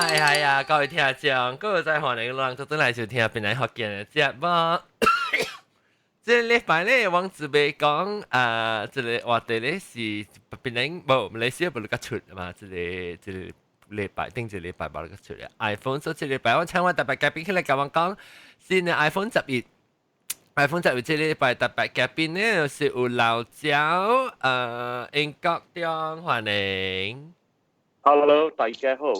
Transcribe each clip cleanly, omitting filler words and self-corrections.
係啊，各位聽眾，各位在歡迎人做陣來收聽本來福建的節目。這個禮拜咧，王子貝講啊，這個話題咧是本來無馬來西亞無咧出嘛，這個禮拜頂一個禮拜無咧出嘅 iPhone，所以這個禮拜我請我特別嘉賓起來共我講新的 iPhone 十一。iPhone 十一這個禮拜特別嘉賓咧是有老焦，英國中歡迎。 Hello，大家好。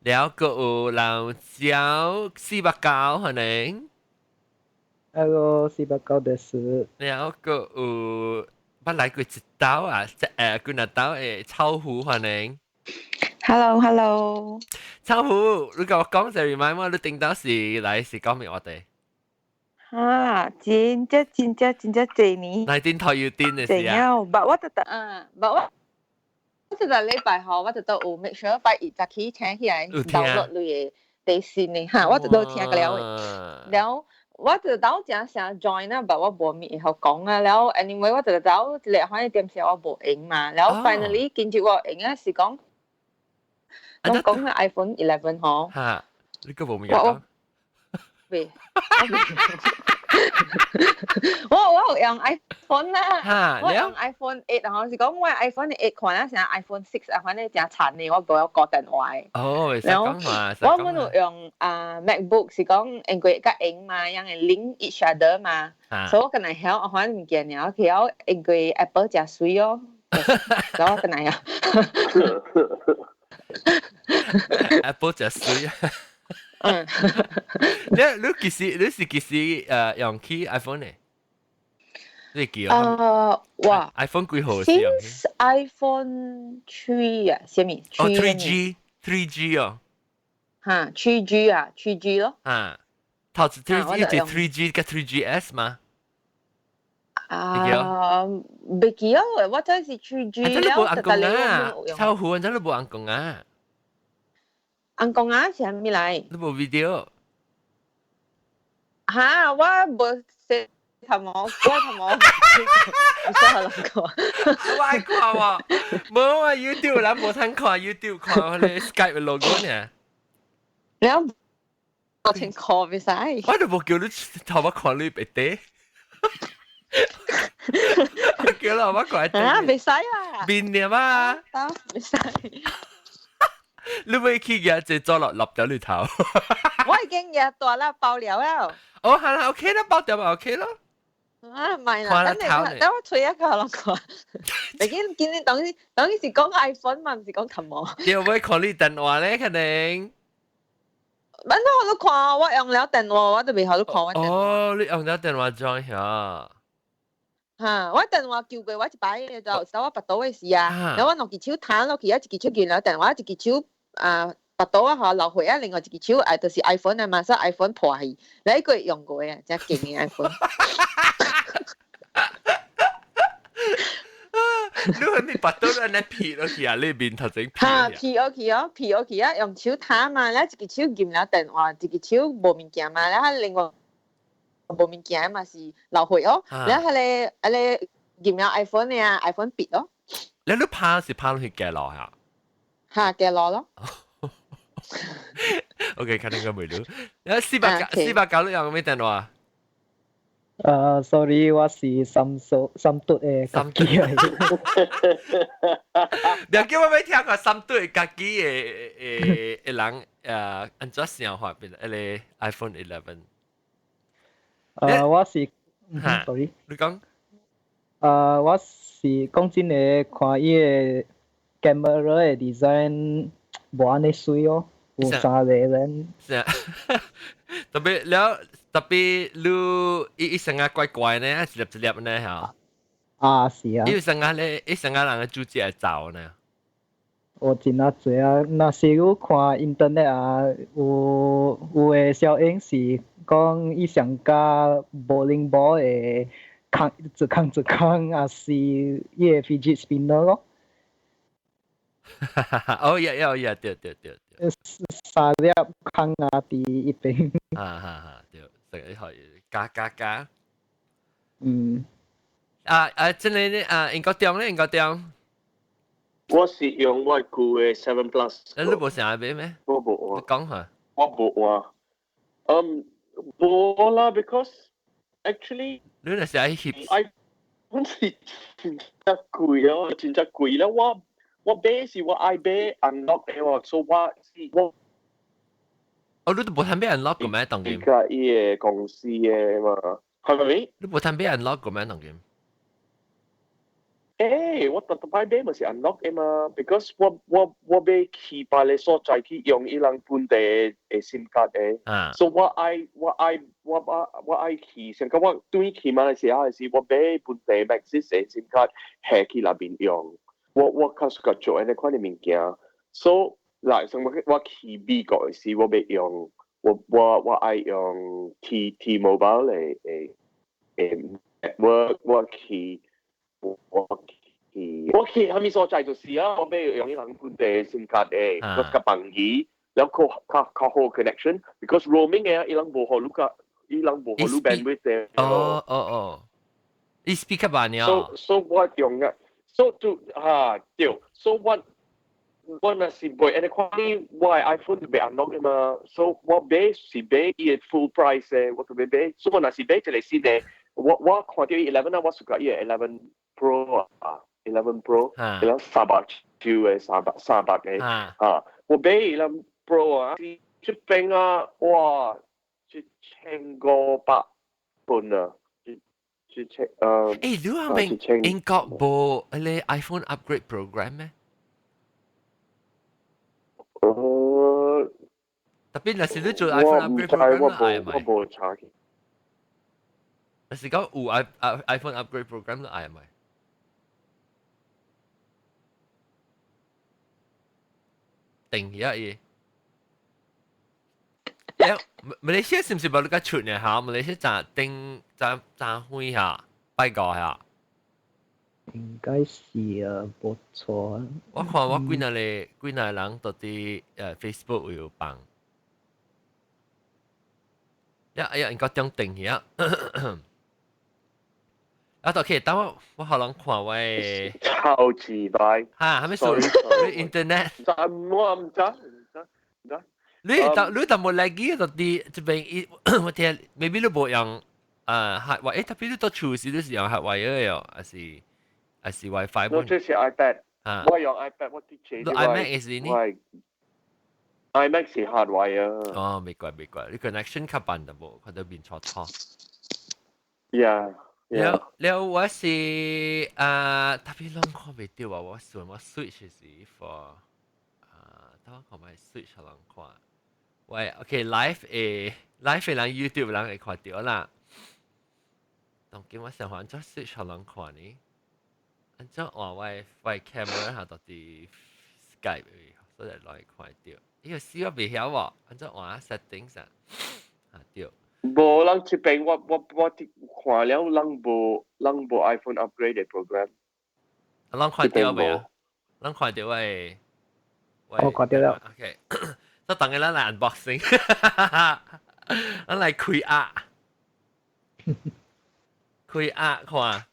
了閣有老焦489歡迎。 Hello，489です。了閣有捌來過一道啊，幾若道的臭虎歡迎。 Hello，Hello。臭虎，你共我講一 remind 我，你頂到時來是講咩話題？哈，真正真正真正濟年。來電頭要電的時啊。捌我特特啊，捌我。我這個禮拜吼，我就都有 make sure 拜一早起請起來 download 你的第新的哈，我就都聽過了的。了，我就到正想 join 啊，但我無物會曉講啊。了，anyway 我就到一個反正點時我無閒嘛。了，finally 今日我閒啊，是講，我講個 iPhone 11 吼。哈，你閣無物講？未。我有用 iPhone 啦，我用 iPhone 8，然後是講我 iPhone 8 看啊，成 iPhone 6 啊，反正誠殘的，我無曉講電話的。哦，會使講話。我們有用啊 MacBook 是講因為較閒嘛，樣會 link each other 嘛，所以我敢若曉啊，反正物件爾，去曉因為 Apple 誠媠哦，所以我敢若曉。 Apple 誠媠。嗯，你幾時你是幾時用起 iPhone 呢？你記啊？哇！iPhone 幾號是用？Since iPhone 3 啊，啥物？哦，3G 3G 哦。哈，3G 啊，3G 咯。啊，頭一 3G 一 3G 佮 3GS 嗎？啊，袂記啊，我真是 3G 了。你無尪公啊？臭虎，真你無尪公啊？尪公啊是啥物來？你無 video？哈，我無洗頭毛，我頭毛，唔使學人看。我愛看喎，無啊 YouTube 咱無通看 YouTube 看彼個 Skype logo 呢。你無聽看袂使。我都無叫你頭髮看你別底。我叫你我看。啊，袂使啊。變了啊。袂使。你會去嘅，就做落落掉你頭。我已經日大啦，爆料了。哦，係啦，OK 啦，爆掉咪 OK 咯。啊，唔係啦，等你等我吹一個落看。已經見你當時是講 iPhone 嘛，唔是講頭毛。對，我看你電話咧，肯定。反正我都看，我用了電話，我都袂曉你看我電話。哦，你用了電話裝下。哈，我電話救過我一擺，就就我跋倒的時啊，然後我兩隻手彈落去啊，一隻手撳了電話，一隻手啊跋倒啊，予流血啊，另外一隻手啊就是 iPhone 啊嘛，所以 iPhone 破去，你個用過啊，真勁的 iPhone。你係咪跋倒按呢撇落去啊？你面頭前撇。哈，撇落去哦，撇落去啊，用手彈嘛，咧一隻手撳了電話，一隻手無物件嘛，然後另外無物件嘛是流血哦，然後彼個彼個撳了 iPhone 的啊，iPhone 癟咯。你拍是拍落去街路嚇？哈，街路咯。 OK，肯定個袂到。489 489你用咩電話？sorry，我是三數三嘟的家己來。你叫我欲聽過三嘟的家己的的的人按怎想法變？彼個 iPhone 11。我是，sorry，你講。我是講真的，看伊的 camera 的 design 無按呢媠哦，有三個人。是啊，特別了，特別你伊伊成日怪怪呢，一粒一粒呢嚇。啊，是啊。伊成日咧，伊成日人的主角會走呢。有真啊濟啊！若是你看 internet 啊，有的消息是講伊上加 bowling ball 的空一空一空，抑是伊的 fidget spinner 咯。哦，yeah yeah yeah，對對對對。三粒空啊，佇一邊。啊哈哈，對，這個可以加加加。嗯。啊啊，真的啊，英國中咧，英國中。我是用我舊的 7 Plus。你無想愛買咩？我無。你講下。我無換。無啦，because actually 你若是愛翕 iPhone 是真正貴哦，真正貴啦。我買是我愛買 unlock 的喎，所以我是我。哦，你都無通買 unlock 個咩？當今。而家伊個公司的嘛，係咪？你無通買 unlock 個咩？當今。欸，我特特擺買嘛是 unlock 的嘛，because 我欲去別个所在去用伊人本地的 SIM 卡的，所以我愛去，像講我轉去馬來西亞的時，我買本地 Maxis 的 SIM 卡下去那邊用，我較適合做按呢款的物件，所以來像我去美國的時，我欲用我愛用 T-Mobile 的 network，我去啥物所在就是啊，我欲用伊人本地 SIM 卡的，我較便宜，了較較好 connection，because roaming 的伊人無予你較，伊人無予你 bandwidth 的。哦哦哦，伊 speed 較慢了。 So 我用啊，so 就啊對，so 我若是買按呢款，我的 iPhone 就袂 unlock 的嘛，so 我買是買伊的 full price 的，我就欲買，所以我若是買一個新的，我看著伊 11 啊，我 suka 伊的 11 Pro 啊，11 Pro，伊人300兆的，三百的，啊，我買11 Pro 啊，這邊啊，哇，1500磅啊，一千欸，你係咪英國無彼个 iPhone upgrade program 咩？特別若是你做 iPhone upgrade program 愛我無查去。若是講有 iPhone upgrade program 你愛買？定起啊伊。欸，馬來西亞是毋是無你較出呢？嚇，馬來西亞早頂早早遠下，拜五下。應該是啊，無錯。我看我幾若個幾若個人都佇Facebook 有放。呀哎呀，應該點定起啊！啊，OK，等我予人看我的。超級歹。嚇，啥物事？你 internet？我毋知，毋知，毋知。你就無來記就佇這邊伊，我聽，maybe 你無用啊，hardwire，欸，特別你佇厝時你是用 hardwire 的哦，還是 WiFi？我這是 iPad。啊。我用 iPad，我佇這。你 iMac 是呢？iMac 是 hardwire。哦，沒怪沒怪，你 connection 較慢淡薄，看到面錯錯。 Yeah。了了，我是啊，特別攏看袂著啊！我想我 switch 是 for 啊，等我看覓 switch 予人看。喂，OK，live 會 live 的人 YouTube 人會看著啦。當今我想按怎 switch 予人看呢？按怎換我 camera 下到佇 Skype 所以來看著。伊個死我袂曉喎，按怎換 settings 啊？啊對。無人這邊我佇看了，人無 iPhone upgrade 的 program。人看著未啊？人看著我。我看著了。 OK，就等下咱來 unboxing，咱來開盒，開盒看。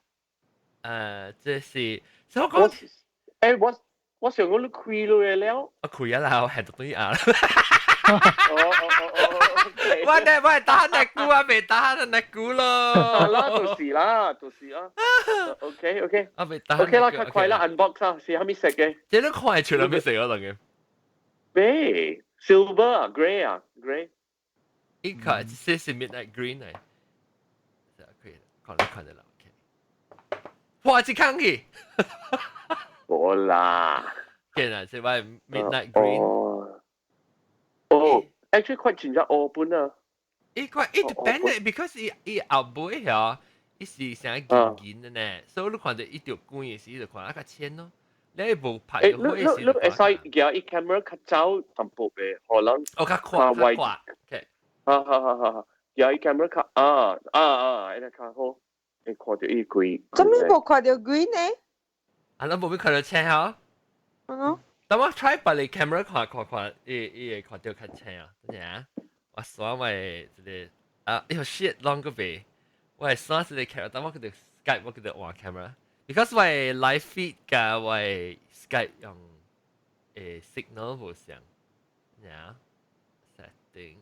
這是，所以我講，欸，我想講你開落了。我開啊啦，我係讀對啊。哦哦哦哦。我打那鼓啊，未打那鼓咯。啦，就是啦，就是啦。OK OK。我未打。 OK 啦，較快啦，unbox 啊，是啥物色的？這都看會出來咩色啊？當嘅。咩？Silver 啊，grey 啊，grey。伊看，這是 midnight green 嚟。可以，看你看得啦，OK。哇！這空去。無啦。見啊，這位 midnight green。哦，actually 快真正 open 啊。伊看，伊 depend because 伊後尾遐，伊是啥銀銀的呢，所以你看著伊著光的時，就看啊較淺咯。你無拍欸，你會使舉伊 camera 較走淡薄的，予人哦，較闊較闊。OK。哈哈哈哈哈！舉伊 camera 較啊啊啊，按呢較好，會看著伊規。做咩無看著 green 呢？啊，咱無欲看著青吼。嗯。等我 try 別个 camera 看看看，伊會看著較青啊，等下啊。我刷我的這個啊，哎喲 shit，啷個袂？我會刷這個 camera，等我去著 Skype，我去著換 camera。Because 我的 live feed 佮我的 Skype 用signal 無相，呀，settings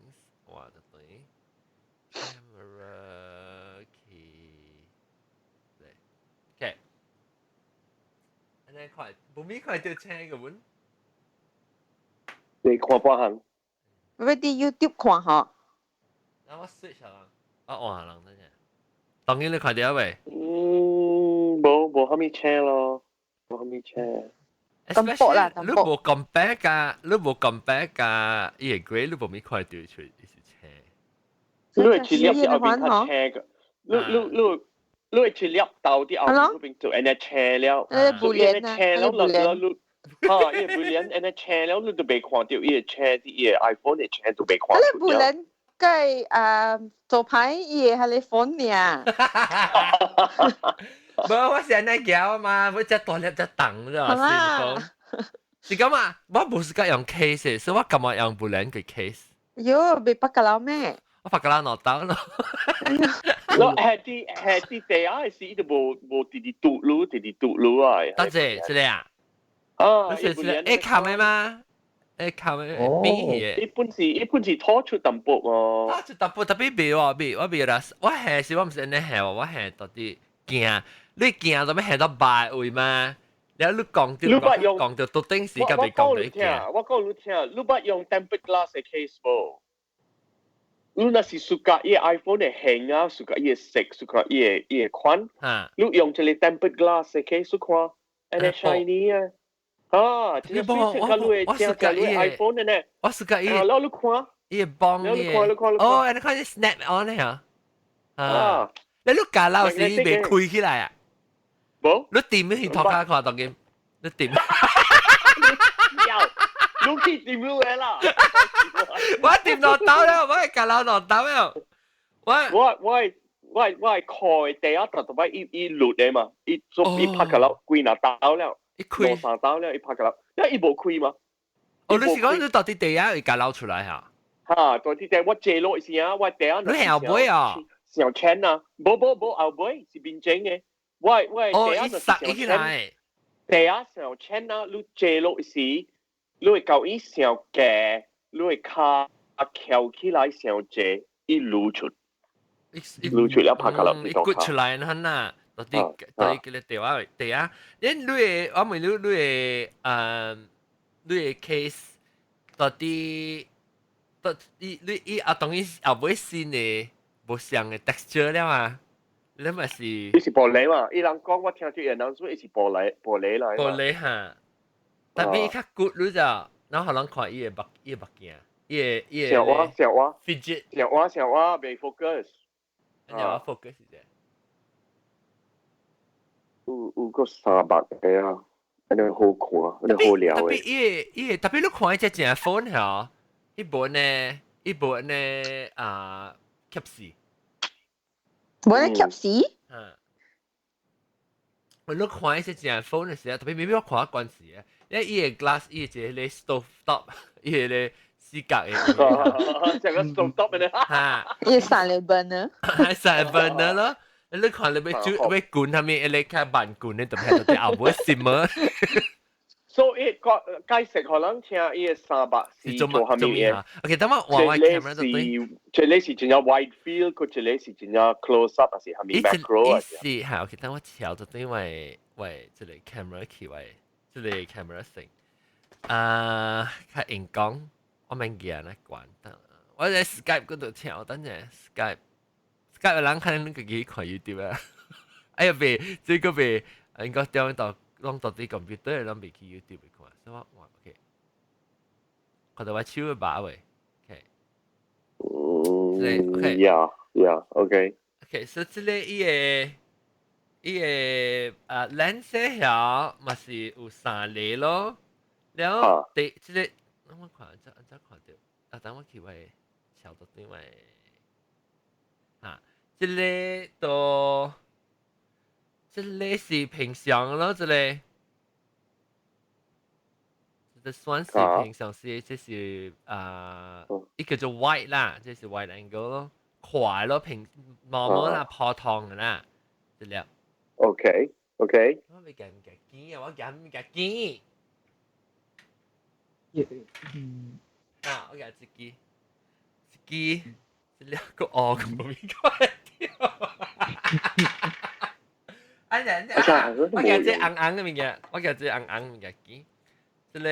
哇對對，camera key，對，OK，按呢看，無咪看著青個本。你看半項。欲佇 YouTube 看吼。那我 switch 下人，啊換下人等下。當然你看著未？嗯，無無蝦米青咯，無蝦米青。咁薄啦，你無 compare 㗎，你無 compare 㗎，伊個 grey 你無咪看著出伊是青。你會一粒後邊較青個，你你你你會一粒豆佇後邊嗰邊就按呢青了，誒，布簾啊，青了，了你。哈，伊個布簾按呢青了，你都袂看著伊個青佇伊個 iPhone 的青都袂看。啊，你布簾計做牌伊個係你 phone 爾。無，我是按呢叫嘛，我只大粒只重啫，是講。是咁啊，我無是用 case，所以我感覺用布簾個 case。喲，袂白個老咩？我發個老腦刀咯。我係啲地下是伊都無無直直嘟嚕，直直嘟嚕啊。多謝，這個啊。啊，你是是會冚的嗎？會冚的邊嘅？伊本是拖出淡薄哦。拖出淡薄，特別袂喎，袂我袂啦。我下是我毋是按呢下喎，我下到底行，你行到欲下到埋位嗎？然後你講著講著到頂時，甲袂講著行。我講你聽，你捌用 tempered glass 的 case 無？你若是 suka 伊 iPhone 的形啊，suka 伊的色，suka 伊的款，你用一個 tempered glass 的 case 看，按呢 shiny 啊。啊，這個水色較你的正正你 iPhone 的呢？我 suka 伊，啊，你看，伊會幫你，你看，你看，哦，你看你 snap on 的嚇，啊，你加老時袂開起來啊？無，你掂去塗跤看當今，你掂？有，你去掂你的啦。我掂落刀了，我會加老落刀了。我我我我開地下特特擺伊伊落的嘛，伊做伊拍個了幾若刀了。伊開三刀了，伊拍個了，因為伊無開嘛。哦，你是講你到底地下會共撈出來嚇？哈，到底地我坐落時啊，我地下。你後尾啊？上青啊，無無無後尾是面前的。我哦，伊塞起來。地下上青啊，你坐落時，你會共伊上低，你會跤翹起來上濟，伊露出，露出了拍個了，伊骨出來很呐。到底到底叫你地話地啊？你你的我問你你的你的 case 到底到底你伊啊當然後尾新的無相的 texture 了嘛？你咪是？伊是玻璃嘛？伊人講我聽著人說伊是玻璃玻璃來。玻璃哈，特別伊較骨你就，然後予人看伊的目伊的目鏡，伊的伊的。小我小我 fidget，小我小我袂 focus。你我 focus 者。有有個三百個啊，按呢好看，按呢好聊特別伊個伊個特別你看伊隻正 phone 吼，伊無呢，伊無呢啊，吸死。無呢吸死？嗯。我你看伊隻正 phone 的時候，特別 maybe 我看關時啊，因為伊個 glass 伊個一個 stove top，伊個咧四角的。這個 stove top 呢？哈。伊三個 burner。三個 burner 咯。你看你欲煮欲滾啥物，你較慢滾的，特別係後尾閃麼？所以個解釋可能聽伊個300是做啥物嘢？OK，等我換我 camera 就對。這個是真正 wide field，佢這個是真正 close up，還是啥物 macro 啊？是嚇，OK，等我調就對，為這個 camera 去為這個 camera 先。啊，較熒光，我免驚來關。我喺 Skype 嗰度調，等陣 Skype。Skype 人可能自己看 YouTube 啊，哎呀，袂，這個袂，應該調到攏到佇 computer，攏袂去 YouTube 看，所以我換 OK，看到我手的把位，OK，嗯，OK，Yeah，OK， OK，所以這個伊個伊個啊 lens 遐嘛是有三個咯，了後第這個我看這這看著，啊，等我去我調到對位，啊。這個都，這個是平常咯，這個，這個算是平常時，這是啊，伊叫做 wide 啦，這是 wide angle 咯，快咯，平毛毛啦，普通的啦，這個。 OK OK。我未驚唔驚見啊，我驚唔驚見。啊，我舉一支，一支，一兩個哦，咁無邊個哎呀，我舉這紅紅的物件，我舉這紅紅物件機，這個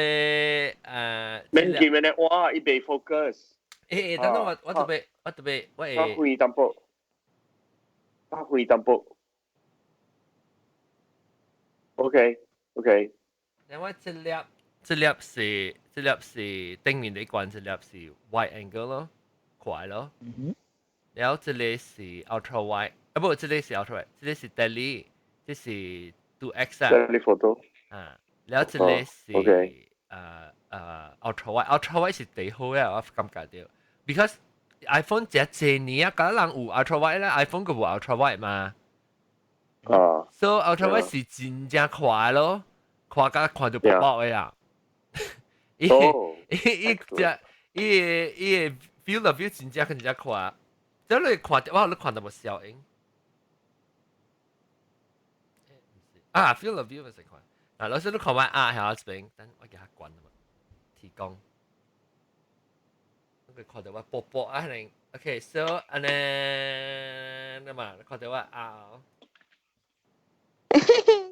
免記免咧，哇，伊袂 focus。欸，等等我我特別我特別我會。較遠淡薄，較遠淡薄。OK，OK。因為這粒這粒是這粒是頂面的關，這粒是 wide angle 咯，快咯。然後這個是 ultra wide，啊不，這個是 ultra wide，這個是 tele，這是 2X 啊。 telephoto。啊，然後這個是ultra wide，ultra wide 是最好嘅，我感覺到，because iPhone 這這年啊，敢人有 ultra wide 咧，iPhone 個無 ultra wide 嘛。啊。所以 ultra wide 是真正快咯，快甲看到薄薄的啊。伊伊伊只伊伊個 field of view 真正真正快，這你看到我你看到無效應。啊，field of view 咪是看。啊，老師你看我啊，喺這邊，等我給他關嘛，提供。你看到我薄薄啊，可能，OK，so 按呢，那麼看到我啊。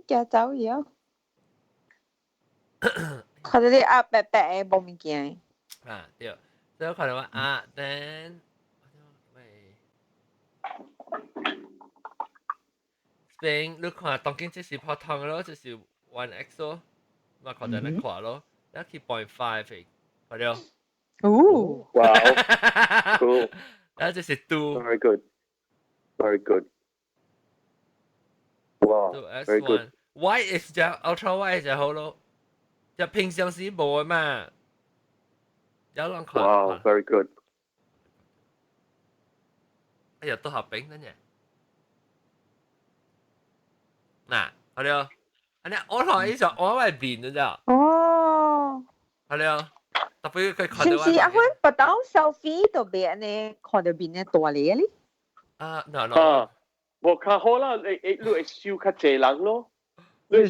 驚走去哦！看到你啊白白的無物件。啊對，所以看到我啊，then 喂，邊你看當今這是普通咯，這是 1X 咯，嘛看到你看咯，你去 .5 的，看到？哦，哇，cool，啊，這是 two。 Very good, very good. 哇，very good. Wide 是隻 ultra wide 就好咯，就平常時無的嘛，有人看。哇，very good. 哎呀，都合餅真嘅。嗱，好了，按呢我同伊就我外面的咋。哦。好了，特別佢看到。是唔是阿芬不到 selfie 都別按呢看到面呢大咧哩？啊，no no。啊，無較好啦，你你你會收較濟人咯。哦，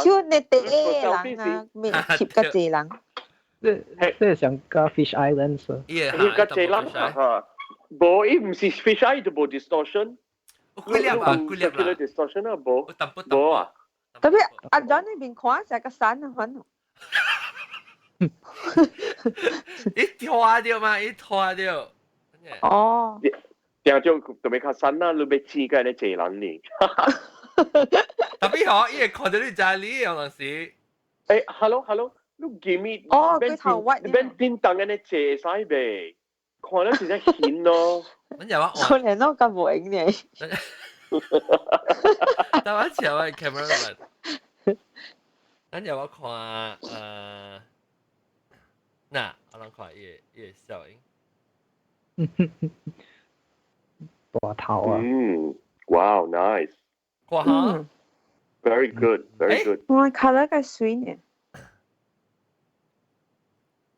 手你第一人啊，面貼較濟人。這這像個 fish eye lens。貼較濟人嚇，無伊毋是 fish eye 就無 distortion。幾粒啊？幾粒啦？distortion 啊，無無啊。特別阿 John 那邊看成個山啊，款。伊拖掉嘛，伊拖掉。哦。定就特別較山啦，你欲錢個呢濟人呢。特別好，伊會看到你家裡有陣時。欸，hello hello，你見面？哦，佢頭屈。你免叮當按呢坐使袂？看了真正顯咯。你又話可能咯，咁無影呢。但我前我 camera 嚟，咱又我看嗱，我諗看伊個效應。大頭啊！嗯，哇，nice。哇哈！Very good, very good。我看了個水呢。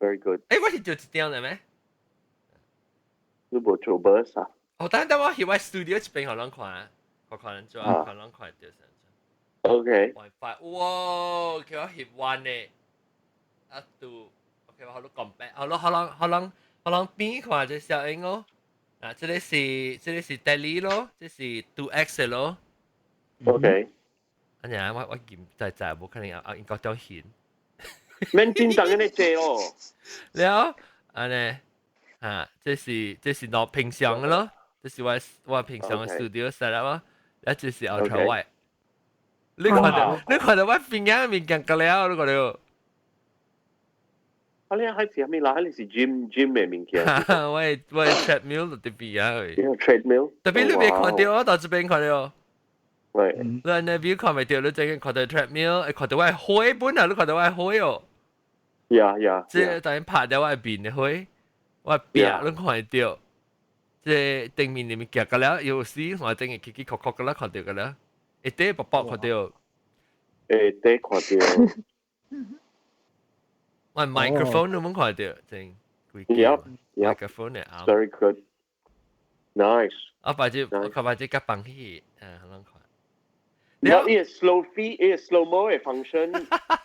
Very good。欸，我是做一張的咩？你無做 burst 啊？哦，等等我去我 studio 這邊予人看，我看人做，看人看到啥。 OK。 WiFi，哇，叫我翕完呢，啊都，OK，我予你講白，予你予人予人予人邊看這效應哦。啊，這個是 tele 咯，這是 2X 咯。 OK。啊呀，我見在在無可能啊，應該掉顯。免叮當按呢坐咯。了，按呢，啊，這是我平常的咯，這是我平常的 studio set up 咯，啊，這是 ultra wide。你看到我邊間面鏡個了，你看到？啊，你還是啥物啦？你是 gym 的物件。我 treadmill 就佇邊啊。 treadmill。特別你袂看到，我到這邊看到。喂。你那邊看袂到，你這邊看到 treadmill，會看到我的火本啊，你看到我的火哦。 Yeah。這等於拍掉我的面的火，我壁攏看會到。這頂面裡面夾個了，有時我頂個起起曲曲個啦，看到個了，一塊薄薄看到。會塊看到。我 microphone 都冇看到，真。 Yep. Microphone 的啱。 Very good. Nice. 我把這我把這夾放去，啊，好難看。了伊 slow 飛，伊 slow mo 嘅 function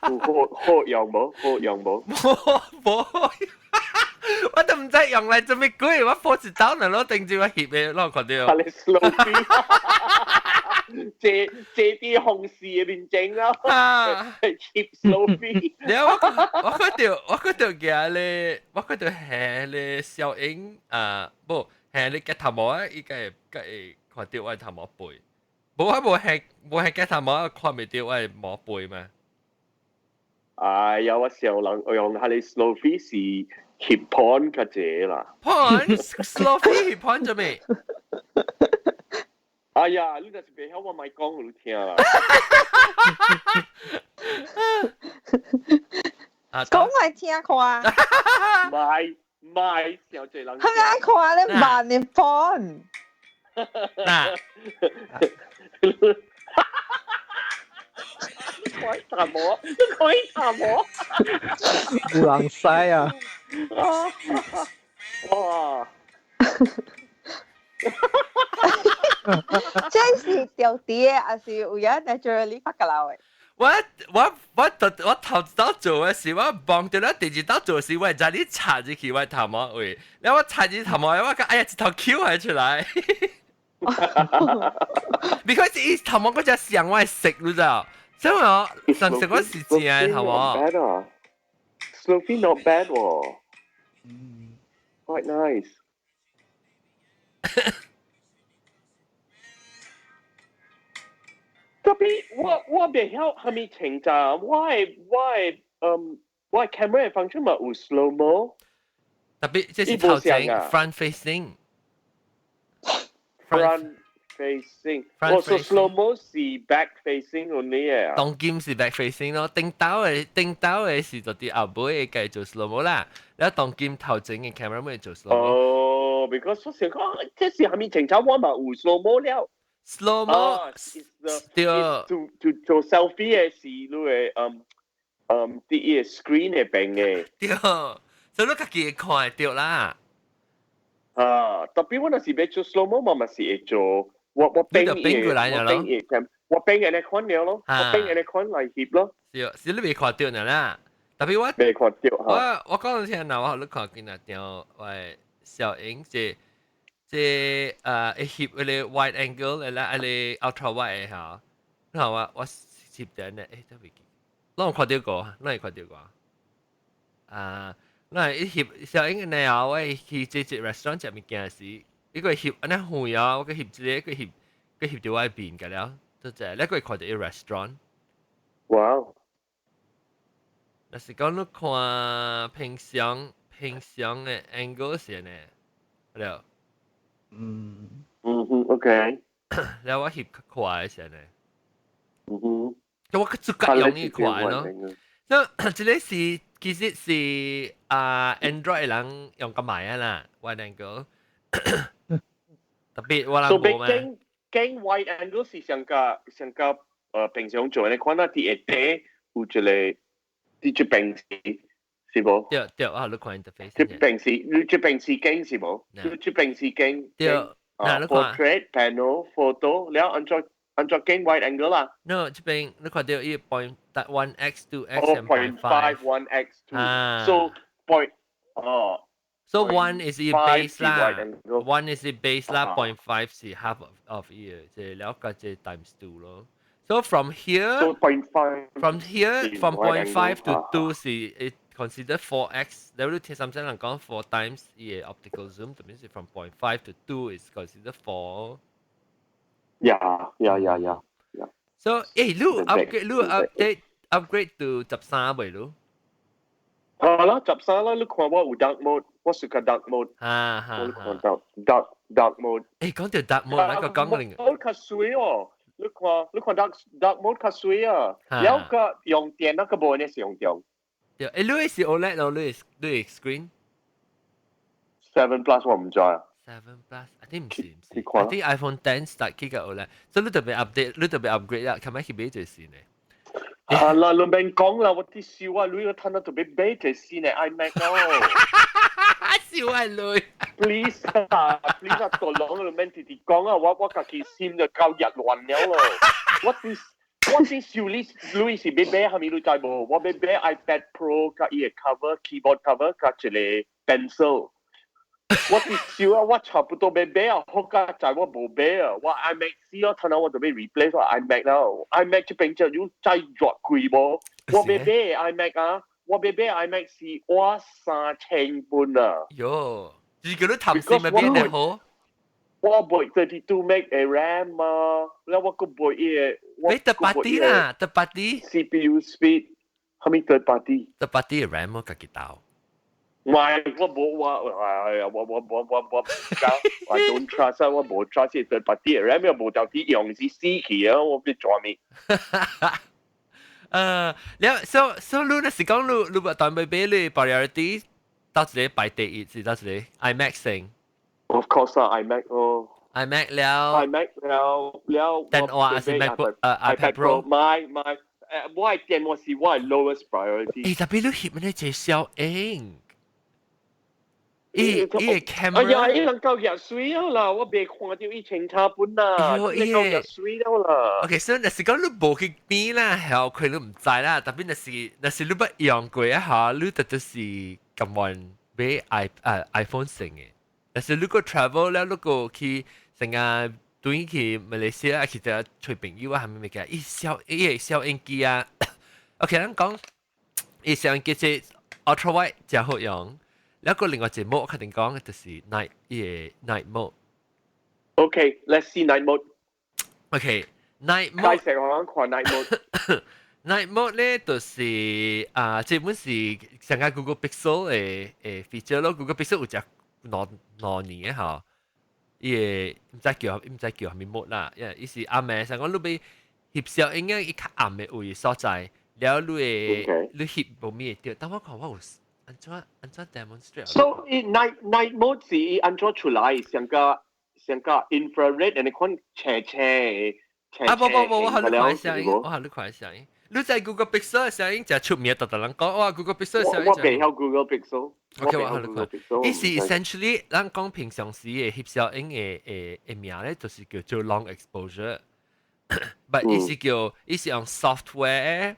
有好好用無？好用無？無無，我都毋知用來做咩鬼，我放一刀呢，攞定住我翕嘅，攞看到。係你 slow 飛，借借啲紅事嘅面整咯，翕 slow 飛。了我看到嘅咧，我看到係咧小英啊，無係你嘅頭毛啊，伊個個會看到我頭毛背。無我無係嘅頭毛，看袂到我毛背嘛。哎呀，我小人我用下你 slow 飛是翕 porn 較濟啦。 porn slow 飛翕 porn 做咩？哎呀，你若是袂曉，我莫講予你聽啦。講來聽看。莫莫，小濟人。係咪愛看咧慢嘅 porn？嗱，你可以查無？你可以查無？有人使啊！哇！這是掉啲嘅，還是有影 naturally 發過來嘅？我頭一道做嘅是我望到了，第二道做是我知你插入去我頭毛位，然後我插入頭毛，我講哎呀，一頭 Q 係出來。because 伊頭毛嗰隻像我係食，你知道？所以我上食嗰時正嘅頭毛。 Slow not bad 喎，quite nice。特別我袂曉蝦米程度，我的 camera 的 function 嘛有 slow mo。特別這是頭前 front facing。 front facing，我說 slow mo 是 back facing only 啊。當今是 back facing 咯，頂兜的是就佇後尾會繼做 slow mo 啦。然後當今頭前嘅 camera 會做 slow mo。哦，because 我想講，這是蝦米程度，我嘛有 slow mo 了。 slow mo 對，to 做 selfie 嘅是你會佇伊個 screen 嘅邊嘅。對，所以你家己會看會著啦。啊，特別我若是欲做 slow mo，我嘛是會做，我變伊，我變伊，我變按呢款了咯，我變按呢款來翕咯。是，是你袂看著爾啦。特別我袂看著，我講聽若我予你看見若條我小影這會翕迄個 wide angle 的啦，迄個 ultra wide 的嚇。你看我翕著呢，欸，都袂記，攏有看著過，攏會看著過。啊，那伊翕小影呢啊，我去這隻 restaurant 食物件時，伊個翕按呢遠啊，我閣翕一個，閣翕閣翕著我的面個了，就這，你閣會看著伊 restaurant。哇！若是講你看平常的 angle 是呢，了。嗯哼，OK。了我翕較快是呢。哼。我較主角用伊快咯。所以這個是其實是啊 Android 人用較慢啊啦，wide angle。特別我人無嘛。鏡 wide angle 是上個平常做的款啊，佇下底有一個佇這邊是是無？對對，啊，你看 interface。這邊是你這邊是鏡是無？你這邊是鏡。對，嗱你看。 Portrait panel photo 了按怎鏡 wide angle 啦。 no，這邊你看到一 0.1 x 2 x 哦，0.5 1 x 2。So point 哦。 So one is the base 啦，one is the base 啦，0.5是 half of 伊個，即係了解這 times two 咯。So from here, so 0.5 from here from 0.5 to 2 是 it consider 4x。你聽三聲人講 four times 伊個 optical zoom，就means from 0.5 to 2 is consider 4。 So 誒，你 upgrade 你 update upgrade to 13未你？好啦，13啦，你看我有 dark mode，我是個 dark mode。哈哈。我看 dark mode。誒，講到 dark mode，那個講另。我較水哦，你看 dark mode 較水啊，有個用電那個無呢是用電。對，誒，你是 OLED 咯，你 screen？ 7 Plus 我毋知啊。 7 Plus， I think 毋是毋是，I think iPhone 10 start 起個 OLED，所以你特別 update，你特別 upgrade 啦，琴日去買就是呢。啊啦，你免講啦，我啲笑啊，你個褪到特別買隻新的 iMac 咯。笑係女。 Please 啊，please 啊，大龍你免直直講啊，我家己心就夠熱亂了咯。我啲笑你你是欲買啥物你知無？我欲買 iPad Pro 佮伊的 cover keyboard cover 佮一個 pencil。我啲笑啊，我差不多欲買啊，好佳在我無買啊，我 iMac 死啊，褪到我就欲 replace 我 iMac 啦。iMac 這邊就有再熱貴無？我欲買 iMac 啊，我欲買 iMac 是我3000蚊啊。喲，就是叫你談心咪變得好。我買32 meg 的 RAM 啊，แล้ว我閣買伊個，你 third party 啦，third party CPU speed，啥物 third party？ third party 的 RAM 我家己鬥。唔係，我冇我哎呀，我我我我我我 I don't trust 啊，我冇 trust third party 的 RAM 又無到底用是死去啊，我欲做咩？了，so 你若是講你你當欲買你 priority 到一個排第一是到一個 iMac 先。 Of course 啊，iMac 咯。 iMac 了。 iMac 了了。電話還是 MacBook iPad Pro？唔係唔係，我的電話是我的 lowest priority。欸，特別你翕那隻小影。伊伊個 camera，哎呀，伊人夠熱水了啦，我未看到伊清楚本啦，伊夠熱水了啦。 OK，所以若是講你無去邊啦，後佢你毋知啦。特別若是你捌用過一下，你就是甘願買 iPhone 先的。若是你閣 travel 了，你閣去成個轉去馬來西亞去這揣朋友啊，啥物物件，伊攝伊個攝影機啊，OK，咱講伊攝影機是 ultra wide 誠好用。แล้ว個另外一個 mode 確定講就是 night 伊個 night mode。 Okay，let's see night mode。 Okay，night mode。解釋我看 night mode。 night mode 咧就是啊，這本是上個 Google Pixel 的 feature 咯。Google Pixel 有隻兩兩年的吼，伊個毋知叫啥物 mode 啦，因為伊是暗的，像講你欲翕相影伊較暗的位所在，了你會你翕無物會著。等我看我有。按怎 demonstrate？ So night mode 是按怎出來？像個 infrared，你看斜斜斜。啊不不不，我予你看聲音，我予你看聲音。你在 Google Pixel 的聲音誠出名，逐逐人講哇 Google Pixel 聲音。我袂曉 Google Pixel。 OK，我予你看。伊是 essentially，咱講平常時的翕相影的名咧，就是叫做 long exposure。But 伊是用 software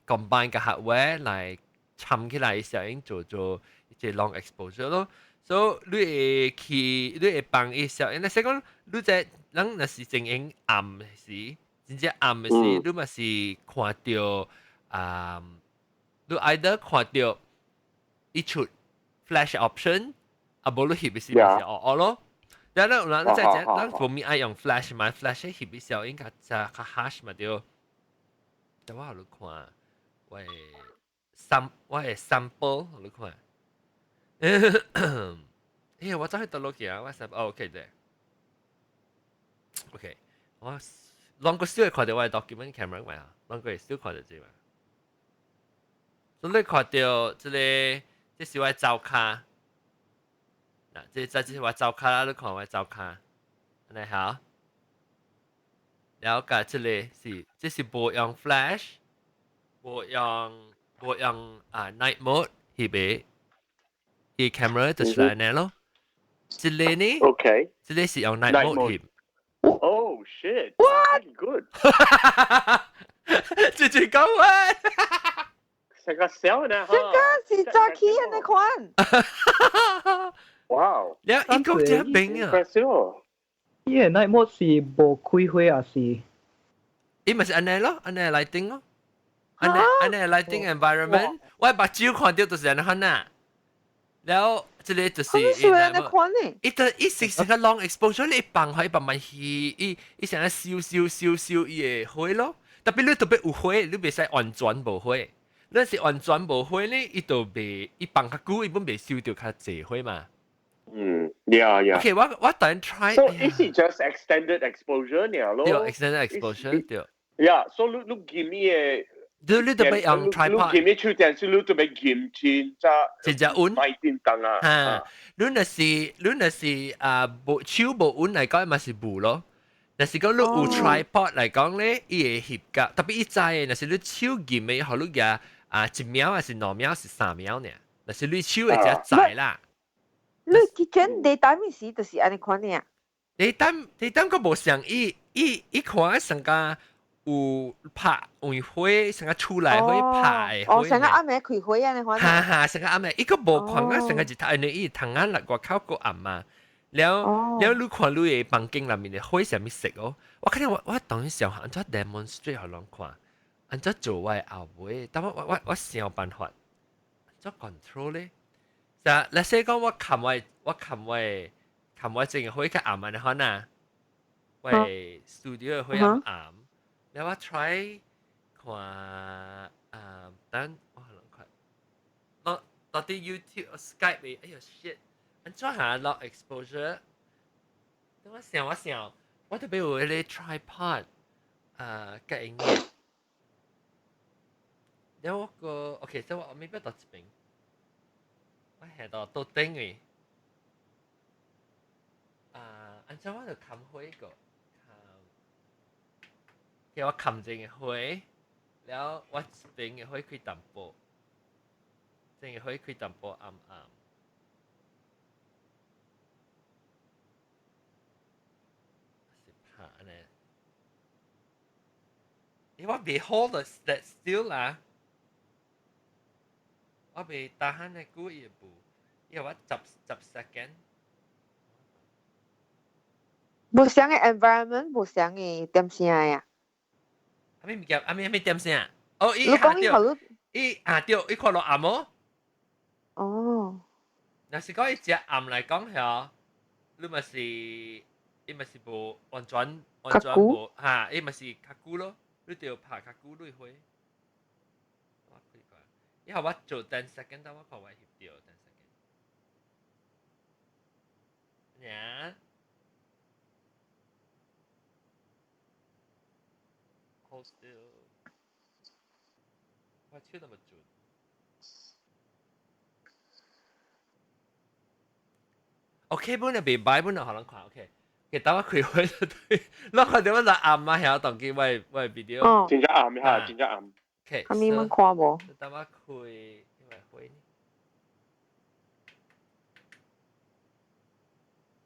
combine 個 hardware 來摻起來攝影做做一個 long exposure 咯，所以你會去你會放伊攝影，若是講你在咱若是真影暗時，真正暗的時，你嘛是看著啊，你 either 看著伊出 flash option，啊無你翕的時嘛是烏烏咯。然後咱再講，咱無物愛用 flash 嘛，flash 翕的效應較較較 harsh 嘛對。等我予你看，喂。我的 sample 你看。欸，我走去佗落去啊？我 sample，哦，OK 對。OK，我攏閣少會看著我的 document camera 嘛，攏閣會少看著這嘛。所以你看著這個，這是我的灶跤。嗱，這是我灶跤啦，你看我的灶跤，按呢好。了解這個是，這是無用 flash，無用啊 night mode 翕的，伊 camera 就是按呢咯。這個呢？OK，這個是用 night mode 翕。 Oh shit! What? Good. 直接講話。成個小呢？這個是早起按呢款。哇！你一個這邊啊？伊個 night mode 是無開火還是？伊咪是按呢咯，按呢 lighting 咯。按呢按呢 lighting environment，我目睭看著就是按呢款啊。然後這個就是伊按呢款呢？伊的伊是個 long exposure，你放開慢慢去，伊成日燒燒燒燒伊會火咯。特別你特別有火，你袂使完全無火。你是完全無火咧，伊就袂伊放較久，伊本袂燒著較濟火嘛。嗯，yeah. OK，我等 try。 So is it just extended exposure 爾咯？對，extended exposure 對。 Yeah，so 你撳伊個。你特別用 tripod。你撳伊手電視，你特別撳真真正穩。賣電燈啊！嚇，你若是啊無手無穩來講，嘛是無咯。若是講你有 tripod 來講咧，伊會翕甲，特別伊知的，若是你手撳的，予你舉啊1秒還是2秒是3秒呢？若是你手會才知啦。你 kitchen daytime 時就是按呢款的啊？ daytime 閣無像伊伊伊看上加有拍有火，上加厝內火拍的。哦，上個暗暝開火按呢款。哈哈，上個暗暝，伊閣無看啊，上個日頭，因為伊窗仔內外口閣暗嘛。了了，你看你的房間內面的火啥物色哦？我看我我當時想按怎 demonstrate 予人看，按怎做我的後尾，但我我我我想辦法，按怎 control 咧？就例如講我冚我我冚我冚我整個火較暗按呢款啊，我 studio 的火暗暗，了我 try 看啊，等我可能看，我到底 YouTube Skype 的，哎呀 shit！按怎下落 exposure？等我想我想，我特別有彼个 tripod 啊，佮影嘅。了我個 OK，所以我未必到這邊，我下到到頂位。啊，按怎我就冚火個，冚，叫我冚正个火，了我這邊的火開淡薄，這個火開淡薄暗暗。是拍呢？欸，我袂 hold that still 啦，我袂 tahan 的久伊會無，因為我十 second。無相的 environment，無相的點聲呀。啥物物件？啥物啥物點聲？哦，伊你講伊好，伊啊對，伊看落暗哦。哦。若是講伊食暗來講遐，你嘛是伊嘛是無完全完全無哈，伊嘛是較久咯，你著拍較久你會。我開看，以後我做 10 second，等我看我翕著 10 second。呀？Hold still。我手那麼準。OK，本來袂歹，本來予人看 OK。給等我開會就對，我看到我就暗啊，遐當機我我 video。哦。真正暗哈，真正暗。 OK。阿咪們看無？等我開，因為開呢。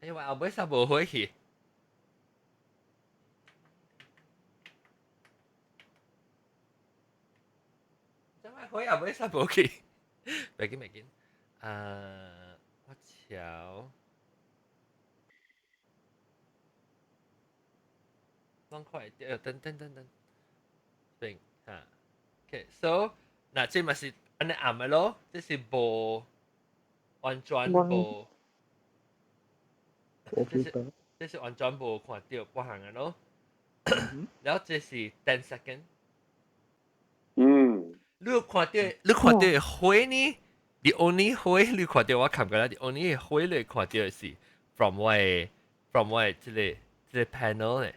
哎，我後尾煞無火去。怎麼火後尾煞無去？袂緊袂緊。啊，我瞧。攏看會著，等等等等，變哈。OK，so，嗱，這嘛是按呢暗的咯，這是無完全無，這是這是完全無看著別項的咯。然後這是 10 second。你有看著，你看著的火呢？The only 火你看著我看過啦，The only 火你看著的是 from 我的 from 我的這个這个 panel 咧。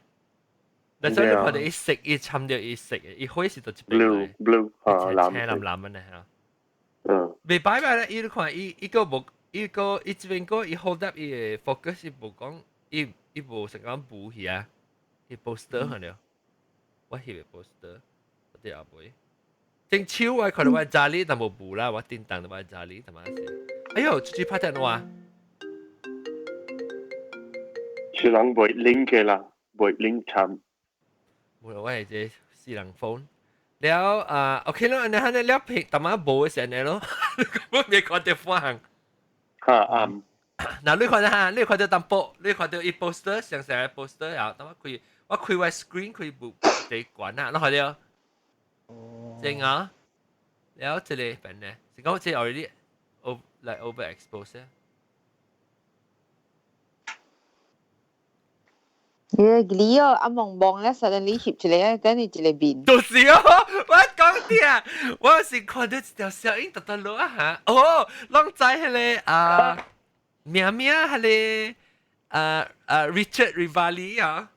但係你看到伊色，伊參著伊色，伊火是佗一邊 blue blue 啊，藍青藍藍的嚇。嗯。袂歹歹咧，伊你看伊伊閣無，伊閣伊這邊閣伊 hold up 伊的 focus 伊無講，伊伊無成講無去啊，伊 poster 看著，我翕的 poster，我佇後尾。正手我看到我家裡但無無啦，我叮當我家裡他媽是。哎呦，出去拍電話。是人袂 link 的啦，袂 link 參。無我係這私人 phone。了啊，OK 咯，你睇你了平，淡仔無的時陣咯，我未看到反。哈啱。嗱，你看下，你看到淡薄，你看到伊 poster 上上個 poster 啊，等我開，我開我 screen 開部地關啊，你看到？哦。正啊，了這個邊呢，是講這 already over like overexposed。耶，你哦，阿望望咧，suddenly 翕一個，等你一個面。就是哦，我講啲啊，我是看到一條小影特特落啊嚇，哦，攏知彼个啊，名名彼个啊啊 Richard Rivali 啊，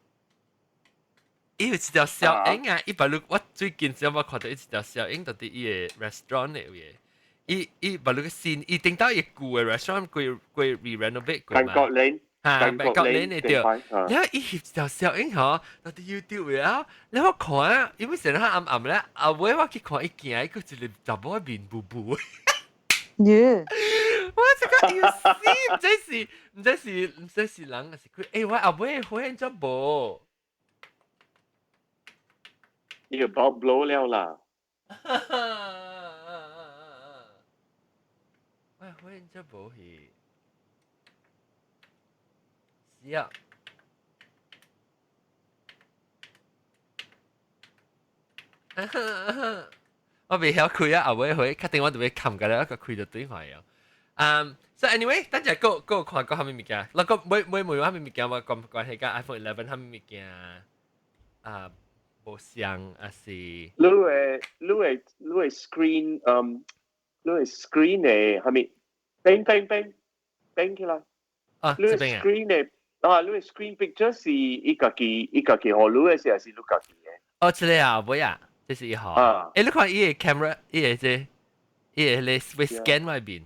伊有一條小影啊，伊把你我最近先我看到一條小影，佇伊个 restaurant 的位，伊伊把你個新，伊頂到伊舊的 restaurant 過過 re-renovate 過嘛。韓國人。嚇，Bangkok Lane 嘅對。然後伊翕一條小影嗬，到啲 YouTube 啊，然後我看啊，因為成日暗暗咧，後尾我去看伊行，伊個一個查某面霧霧。耶！我這個要死，毋知是毋知是毋知是人，還是佢？欸，我後尾發現咗無？你個包 blow 了啦！我發現咗無去。是啊。我未曉開啊，後尾去，確定我就欲冚㗎啦，個開就對壞啊。嗯，so anyway，等陣閣閣看閣啥物物件，那個買買問我啥物物件，我關關係佮 iPhone 11啥物物件啊，無相還是？你的 screen，你的 screen 的啥物？變變變變起來。啊，你的 screen 的啊，你的 screen picture 是伊家己伊家己予你的，是還是你家己的？哦，這個啊，尾啊。這是一號。啊！欸，你看伊个 camera，伊个這，伊个咧會 scan 外面，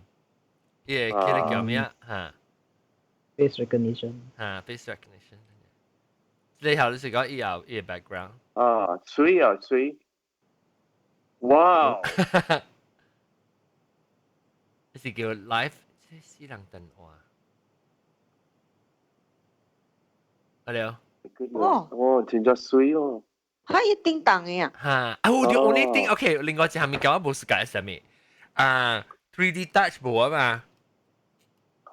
伊個叫叫咩啊？嚇，face recognition。嚇，face recognition。這號就是講伊有伊个 background。啊，媠啊媠！哇！這是叫 live，這死人電話。阿了。哦，哦，真正媠哦。哈，伊叮當的啊！哈，啊，我我你叮，OK，另外一項物件我無世界啥物啊，3D Touch 無啊嘛？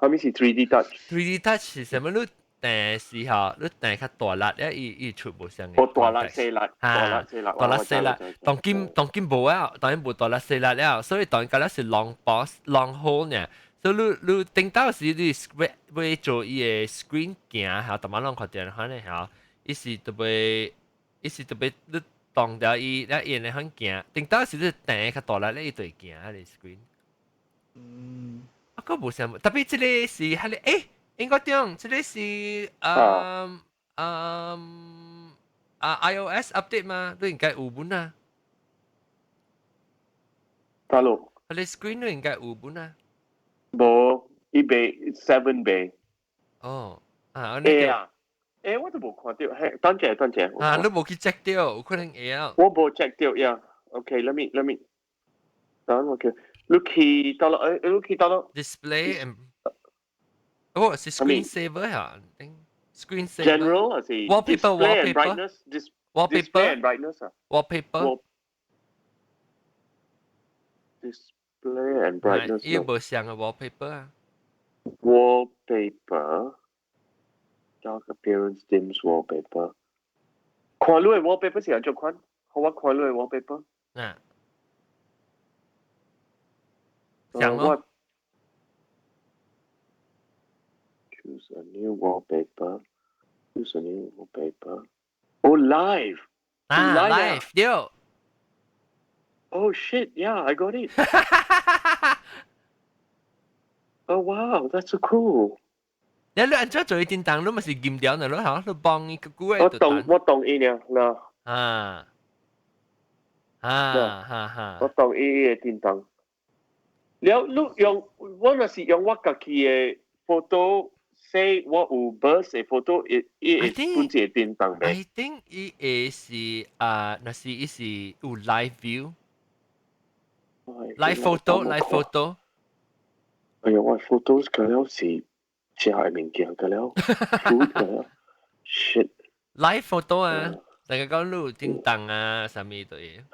啥物是 3D Touch？3D Touch 是啥物？你掟時候，你掟較大力，咧伊伊出無相嘅。哦，大力細力，大力細力，大力細力。當今當今無啊，當今無大力細力了，所以當今咧是 long pause long hold 呢。所以你你頂到時你會會做伊个 screen 行，嚇，逐擺攏看電話咧嚇，伊是特別。伊是特別你當掉伊，了伊會肯行。頂到時你掟較大力咧，伊就會行啊，個 screen。啊，閣無啥物，特別這個是彼個，欸，應該對，這個是嗯嗯啊 iOS update 嗎？你應該有本啊。大陸。彼個 screen 你應該有本啊。無，伊袂 seven 袂。哦，啊，會啊。欸，我都無看著，嘿，等者等者。啊，你無去 check 著，有可能會啊。我無 check 著呀。OK，let me let me。等我去，你去佗落，欸，你去佗落。 Display and 哦，是 screen saver 呀，screen saver。 General 還是 wallpaper wallpaper brightness wallpaper and brightness 啊。 wallpaper。 Display and brightness。伊無像個 wallpaper 啊。 Wallpaper。Dark appearance dims wallpaper。看你的 wallpaper 是按怎款？予我看你的 wallpaper。啊。像咯。 Choose a new wallpaper. Choose a new wallpaper. Oh, live. 啊，live 對。 Oh shit! Yeah, I got it. Oh wow, that's so cool. 你你按怎做伊叮當，你嘛是撳掉呢？你嚇，你幫伊個久我懂，我懂伊呢，嗱。啊啊哈哈！我懂伊的叮當。了，你用我若是用我家己的 photo，say 我有 burst 的 photo，伊伊會本一個叮當未？I think 伊會是啊，若是伊是有 live view，live photo，live photo。哎呀，我 photos 個了是。食的物件個了，food 個了，shit。 Live photo 啊，大家講你有叮當啊，啥物都會。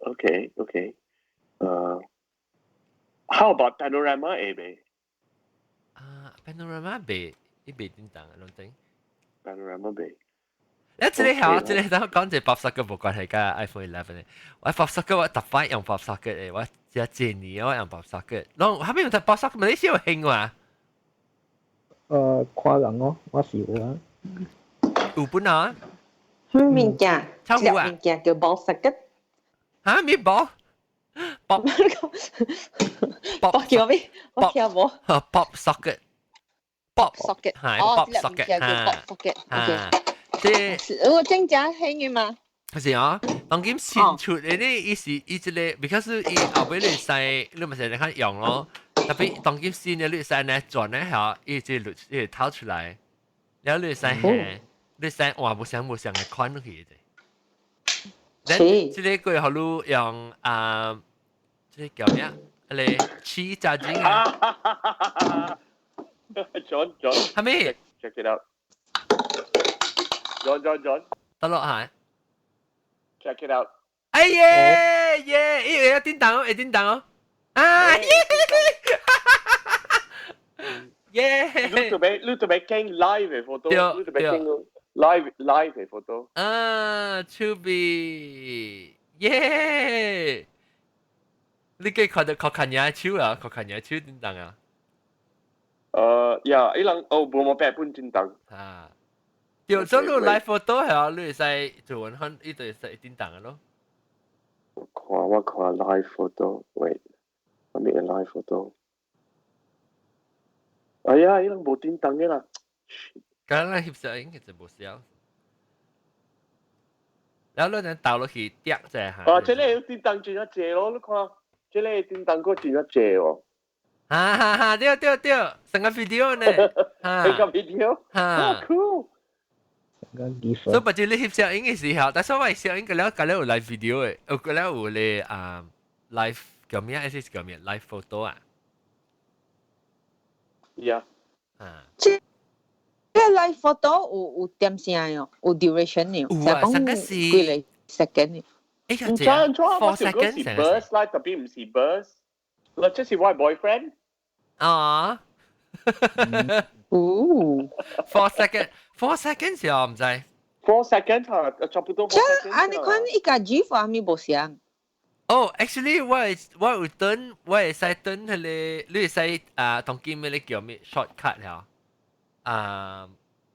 OK OK，how about panorama 會袂？啊，panorama 袂，伊袂叮當啊，攏頂。 panorama 袂。一這個係，這個等我講一個 pop socket 無關係佮 iPhone 11的。我 pop socket 我逐擺用 pop socket 的，我這這年我用 pop socket。攏後面用 pop socket，咪你先有興嘛？看人哦，我是有啊。有本啊？咩物件？臭糊啊？物件叫 ball socket。嚇？咩 ball？ pop pop 叫咩？我聽無。 pop socket。pop socket。係哦 pop socket。叫 pop socket。OK。這我真正興嘅嘛？是啊，當今新出的呢，伊是伊這個，because 伊後尾你使，你咪是你看用咯。特別當今新嘅你使呢轉呢嚇，伊這錄伊掏出來，然後你使係你使換無相無相嘅款去嘅。是。這個過予你用啊，這個叫咩啊？那個起炸雞啊。 John John。係咪？Check it out。John John John。得落下。 Check it out。哎耶耶！伊會叮當哦，會叮當哦。啊耶！耶！你特別驚 live 嘅 photo，你特別驚 live 嘅 photo。啊，手臂耶！你記看到確看嘢手啊，確看嘢手叮當啊？呀，伊人哦，無冇白本叮當。啊，對，所以你 live photo 係啊，你會使做完看，伊就會使叮當嘅咯。我看 live photo，wait，我咩 live photo？哎呀，伊人無叮當嘅啦。咁咱翕相應該就無需要。然後你陣倒落去跌者嚇。啊，這個叮當真正濟咯，你看，這個叮當閣真正濟哦。哈哈哈！對對對，成個 video 呢。成個 video。哈。 Cool。所以不就你翕相影嘅時候，但是我相影個了，個了有 live video 嘅，有個了有咧啊 live 叫咩？還是叫咩？live photo 啊？ Yeah。啊。這個 live photo 有點聲喲，有 duration 喲，有啊，上個是幾個 second。誒，唔知唔知，我想講是 burst 啦，特別唔是 burst。嗱，這是我 boyfriend。啊。哦。 4 second，4 seconds 又唔知。 4 seconds 啊，差不多。這啊，你看伊個 GIF 係咪無相？哦，actually 我有等，我會使等彼個，你會使啊，當今彼個叫咩 shortcut 了？啊，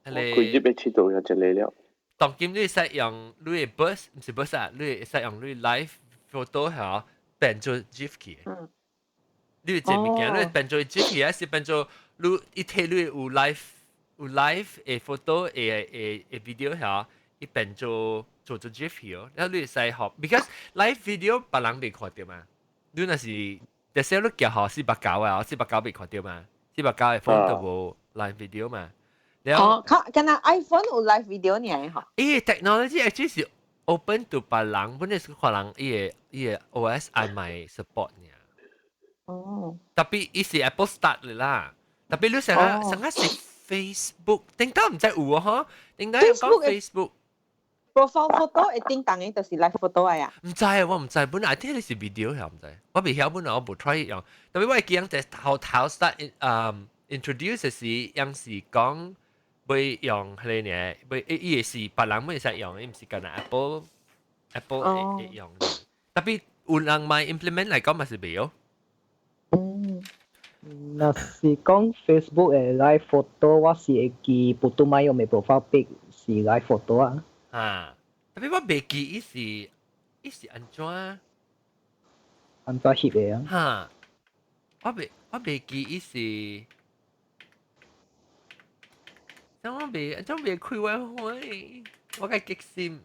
彼個。佢入去知道有這個了。當今你會使用你的 burst，毋是 burst 啊，你會使用你 live photo 嚇變做 GIF 去。你有這物件，你變做 GIF 去，還是變做你一睇你有 live 的 photo 的 video 嚇，伊變做 GIF 去哦。然後你會使學，because live video 別人未看到嘛。你若是，假設你寄予489啊，四百九未看到嘛，四百九的 phone 都無 live video 嘛。哦，敢若 iPhone 有 live video 呢？嗬。伊 technology actually 是 open to 別人，本來是可能伊的 OS 愛買 support 呢。哦。特別伊是 Apple start 啦，特別你成日成日是 Facebook，頂到毋知有啊嗬？頂到講 Facebook。 profile photo 會叮當的就是 live photo 啊呀。毋知啊，我毋知，本來聽的是 video 係毋知，我未曉本來我無 try 用。特別我會記得頭頭 start introduce 的時，樣是講欲用彼个呢，欲伊伊是別人會使用，伊毋是干焦 Apple 會用。特別有人買 implement 來講嘛是袂哦。若是講 Facebook 的 live photo，我是會記普通買用的 profile pic 是 live photo 啊。啊，特別我袂記伊是按怎？按怎翕的啊？哈，我袂記伊是，怎我袂怎袂開 WiFi，我該激心。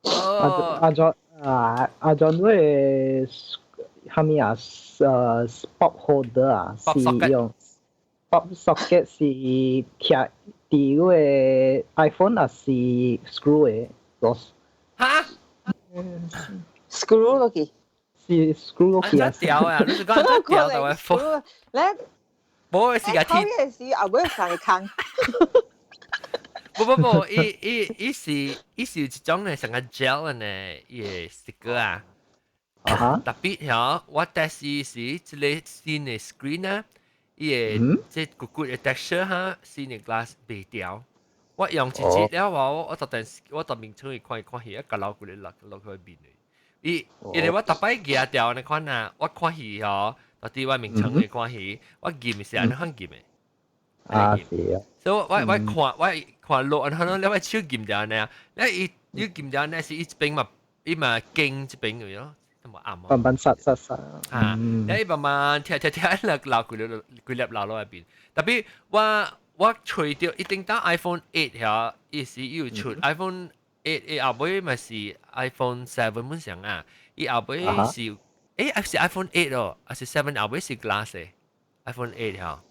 哦，按怎啊？按怎你的蝦米啊？pop holder 啊，是用 pop socket 是徛佇你的 iPhone 還是 screw 的螺絲？哈？screw 落去？是 screw 落去啊？掉啊！你是講按怎掉到 iPhone？咧，無時間天。討厭是後尾上空。不不不，伊是一種咧，成個 gel 呢，伊個 sticker 啊。特別嗬，我第時是這個新的 screen 啊，伊個這骨骨的 texture 哈，新的 glass 袂掉。我用一支了後，我特面出去看看戲，一個老骨力落落去面的。伊因為我逐擺夾掉你看啊，我看戲嗬，到底我面床去看戲，我撳是按怎撳的。啊是啊。所以我看落，然後你我手撳掉呢，你伊撳掉呢是伊一邊嘛，伊嘛經一邊嘅咯。都冇啱。慢慢殺殺殺。啊，你慢慢聽聽聽，落流幾粒幾粒流落入邊。特別我揣著一定到 iPhone 8 遐，伊是有出 iPhone 8 後尾咪是 iPhone 7 本上啊，伊後尾是是 iPhone 8 哦，還是 7 後尾是 glass 嘅 iPhone 8 嚇，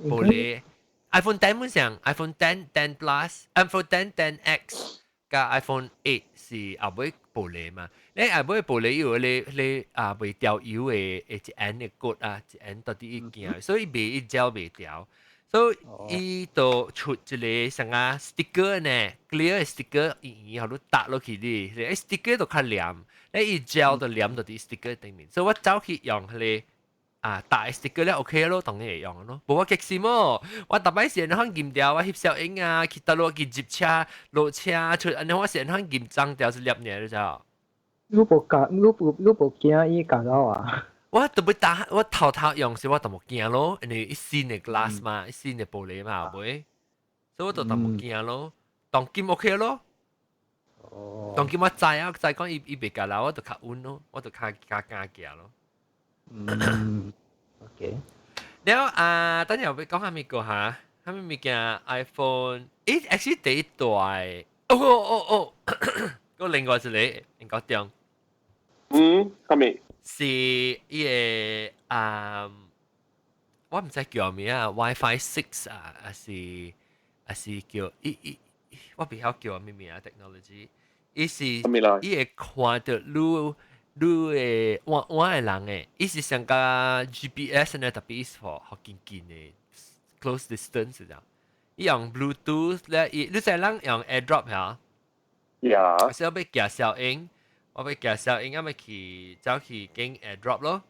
玻璃 iPhone 10 本上 iPhone 10 10 Plus、iPhone 10 10X 加 iPhone 8 是後尾玻璃嘛，你後尾玻璃有你你啊袂掉油的的一按的骨啊，一按到底伊行，所以袂伊膠袂掉。所以伊就出一個像啊 sticker 呢，clear sticker 伊予你搭落去哩，欸 sticker 就較黏，你伊膠就黏到佇 sticker 頂面，所以我走去用彼個啊搭 sticker 咧 OK 咯，當然會用咯。無我激死麼？我逐擺是按怎撳掉，我翕小影啊，去倒落去入車落車出，按呢我是按怎撳髒掉是粒爾，你知無？你無驚，你無驚伊咬到啊？我特別打，我頭頭用時我就無驚咯，因為一新的 glass 嘛，一新的玻璃嘛，後尾，所以我就淡薄驚咯。當今 OK 咯。哦。當今我知啊，知講伊伊袂咬啦，我就較穩咯，我就較較敢行咯。嗯，OK。了啊，等陣要講下物個嚇，啥物物件 iPhone，咦，actually 第一代，哦哦哦，個另外一個應該中。嗯，啥物？是伊個啊，我毋知叫咩啊，WiFi 6 啊，還是叫伊伊，我袂曉叫咩名啊，technology，伊是伊會看著你你的換換的人誒，伊是像個 GPS 呢，特別是 for 好近近的 close distance 這樣。伊用 Bluetooth 咧，伊你知人用 AirDrop 嚇？呀。是要寄小影。我欲寄小影，啊欲去走去揀 AirDrop 咯。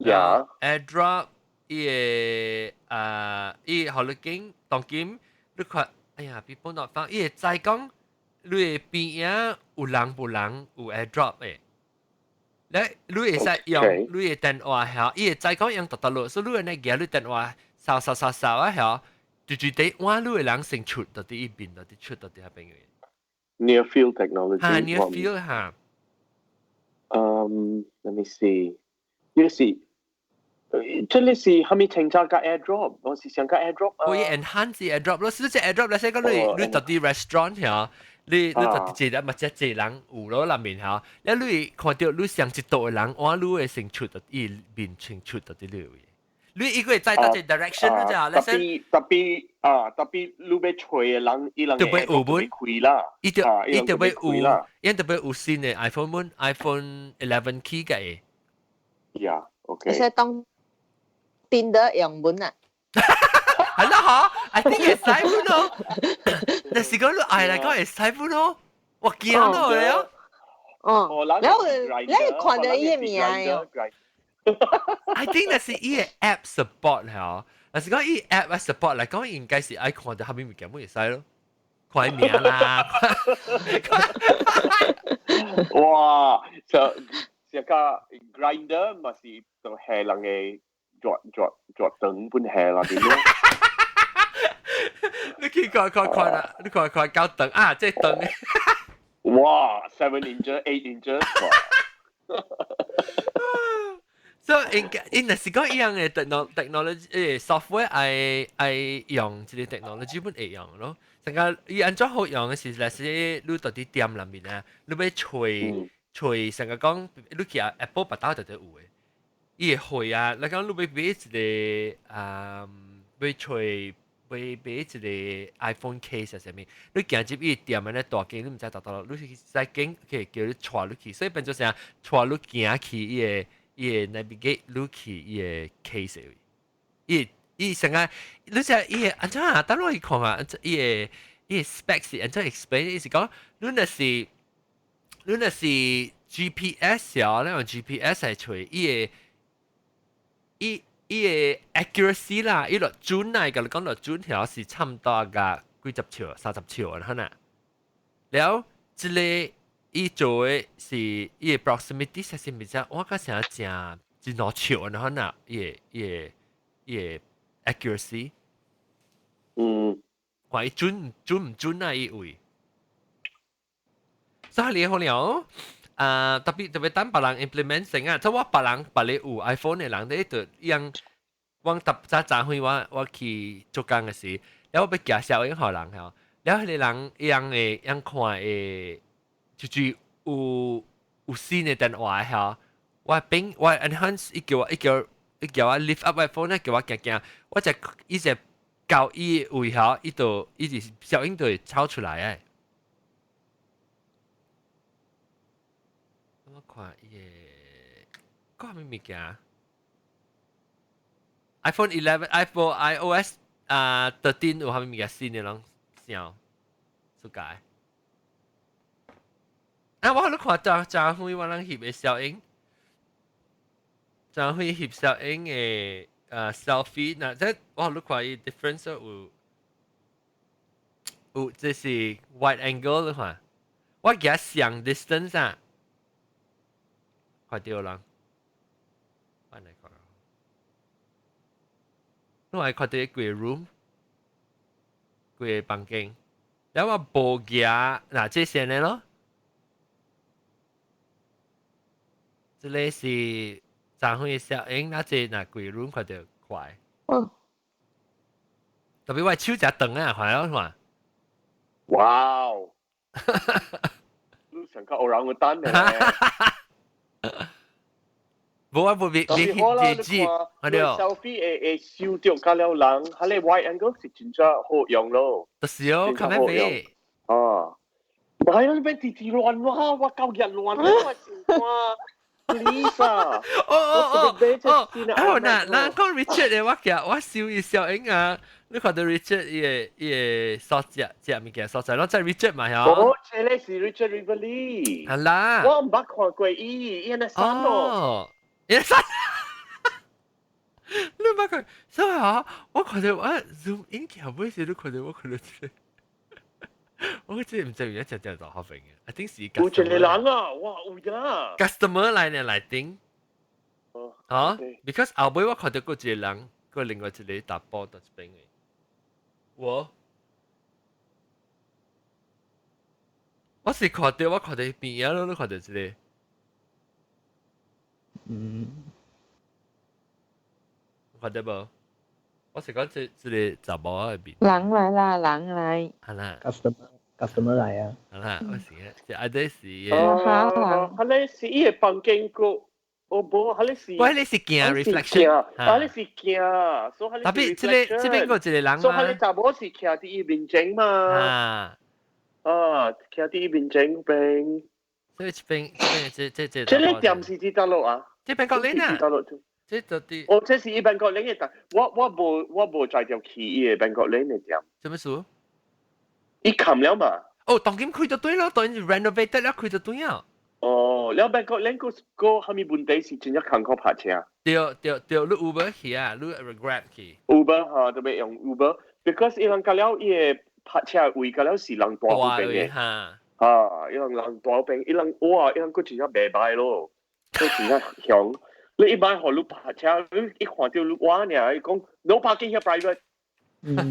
呀。 AirDrop 伊會啊，伊予你揀當今你看，哎呀，people not found，伊會知講你的邊仔有人無人有 AirDrop 的。你你會使用你的電話嚇，伊會知講用佗佗落，所以你按呢舉你電話掃掃掃掃啊嚇，就就佇換你的人先出到佇伊邊，到佇出到佇遐邊嘅。 Near field technology。哈，near field 哈。 Let me see。呢個是，這裡是蝦米程度嘅 AirDrop？我是想講 AirDrop 啊。可以 enhance AirDrop 咯，是這 AirDrop 咧，說講你你到佇 restaurant 嚇，你你到佇一個嘛，只一人有咯內面嚇，你你看到你上一桌的人，我你會先出到伊面先出到佇你位。你伊個會知佗一 direction 咯，咋？特別特別啊，特別你欲揣的人，伊人就欲有本開啦，伊就伊就欲有，伊就欲有新的 iPhone 本 iPhone 11 起嘅。呀，OK。會使當 Tinder 用本啊？係啦嗬，I think 會使本咯。但是講你愛來講會使本咯，我驚咯了。哦，然後你看到伊的名喲。 I think 那是伊個 app support 嚇，但是講伊 app 啊 support 嚟講，應該是愛看到下面物件，會使咯，看名啦。哇！就這個 Grindr 嘛是就係人嘅抓抓抓燈本係啦，點樣？你去看看看啦，你看看夠長啊，這長。哇！7 inches, 8 inches。所以應該，因若是講一樣的 technology software 愛愛用這個 technology 本會用咯。成個伊按怎好用的是，若是你到佇店內面啊，你欲揣揣成個講，你去 Apple 別兜就得有的。伊會會啊，你講你欲買一個啊，欲揣買買一個 iPhone case 啊啥物，你行入伊店按呢大間，你毋知佗佗落，你是使揀去叫你帶入去，所以變做啥，帶你行去伊個。伊會 navigate 你去伊個 case 位，伊伊成個你知伊個按怎啊？等我去看啊，伊個伊個 spec 是按怎 explain？伊是講你若是你若是 GPS 哦，你用 GPS 來揣伊個伊伊個 accuracy 啦，伊落準啊，共你講落準條是差毋多甲幾十尺、30尺啊，可能。了，這個。伊做的是伊個 proximity 是毋是？我感覺誠真攞笑啊！可能伊個伊個伊個 accuracy，看伊準準毋準啊？伊位，所以你好了，啊特別特別等別人 implement 成啊，即我別人別個有 iPhone 的人咧，就用我特早早歲我我去做工的時，了我欲寄小影予人吼，了彼個人伊樣會樣看會，就是有新的電話嚇，我變我 enhance 伊叫我 lift up 我 phone 咧，叫我行行，我就伊就到伊位嚇，伊就伊就小影就會抄出來的。我看伊個，閣啥物物件？iPhone 11、iPhone iOS 啊13有啥物物件新的攏想出街。啊！我予你看昨昨昏我人翕的小影，昨昏翕小影的selfie，嗱，即我予你看伊 difference 有，這是 wide angle 你看，我舉上 distance 啊，看著人，我來看，你愛看著規個 room，規個房間，然後我無舉，嗱，這先的咯。這個是昨昏的攝影，那這若規 room 看著快。哦。特別我手誠長啊，看了看。哇哦！你上個 orangutan 咧。無啊，無別別別接，係對。selfie 會收著較了人，彼个 wide angle 是真正好用咯。就是哦，較免買。哦。唔係啊，你別直直亂哇，我夠日亂我先看。Please 啊！哦哦哦哦！哦，那那講 Richard 的，我記我收伊小影啊！你看到 Richard 伊個所食食物件所在，攏在 Richard 嘛嚇？哦，這个是 Richard Riverly。係啦。我毋捌看過伊，伊那衫咯。伊那衫。你捌看？所以啊，我看到我 zoom in 起來，時你看到我看到這個，我這毋知原來食食大好份嘅，I think 是。有一個人啊，哇，有呀。 customer 來呢來頂。啊，because 後尾我看到過一個人，過另外一個查埔佇這邊的，我是看到我看到邊仔咯，你看到這個，看到無？我是講這個查某仔的面。人來啦，人來。係啦。 customer 來啊。係啦，我是嘅，這阿啲是。哦，彼个是伊的房間個。哦，無，彼个是。我彼个是鏡 reflection，彼个是鏡，所以彼個。特別這個這邊個一個人嘛。所以彼个查某是徛佇伊面前嘛。啊。啊，徛佇伊面前邊。所以這邊這邊這這這。這个店是佇佗落啊？這邊國林啊。這到底。哦，這是伊 Bangkok Lane 的店，我無在條去伊的 Bangkok Lane 的店。做咩事？伊冚了嘛？哦，當今開就對咯，當 renovated 了開就對啊。哦，了 Bangkok Lane 個個啥物問題是真正艱苦泊車？對對對，你 Uber 去啊，你 Grab 去。 Uber 哈，特別用 Uber，because 伊人甲了伊的泊車位，甲了是人大邊的。哈。啊，伊人人大邊，伊人哇，伊人閣真正袂歹咯，閣真正強。你一般予你泊車，你一看到你我爾，伊講 no parking here private。罵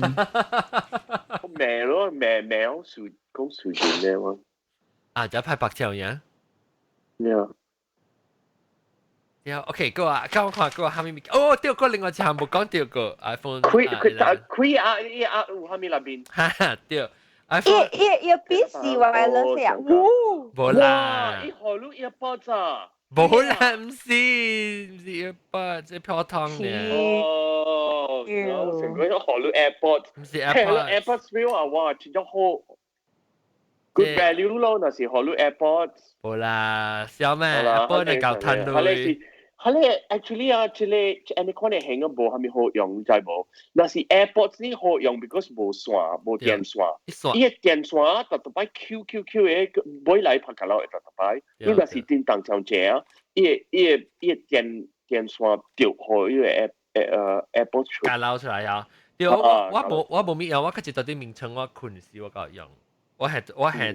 咯，罵罵數講數錢咧我。啊，就派白車樣。咩啊？對，OK，個啊，我看個蝦米物？哦，對，個另外一項無講到個 iPhone。開開開啊！伊啊有蝦米內面？哈哈，對。iPhone。伊伊伊邊是 wireless 啊？無啦。伊予你 AirPods 啊？無啦，毋是 AirPods，這普通的。哦，成個予你 AirPods。毋是 AirPods。 AirPods 表啊，哇，真正好。Good value 咯，若是予你 AirPods。無啦，小咩？Apple 你夠趁咯。彼個 actually 啊，這個按呢款的型啊，無蝦米好用，你知無？若是 AirPods 呢好用，because 無線，無電線。伊个電線逐逐擺 Q Q Q 的，尾來拍甲了會逐逐擺。你若是叮當上正，伊個電線著予伊个 AirPods 出。加撈出來啊！對，我無物用，我較一到啲名稱我睏時我夠用。我係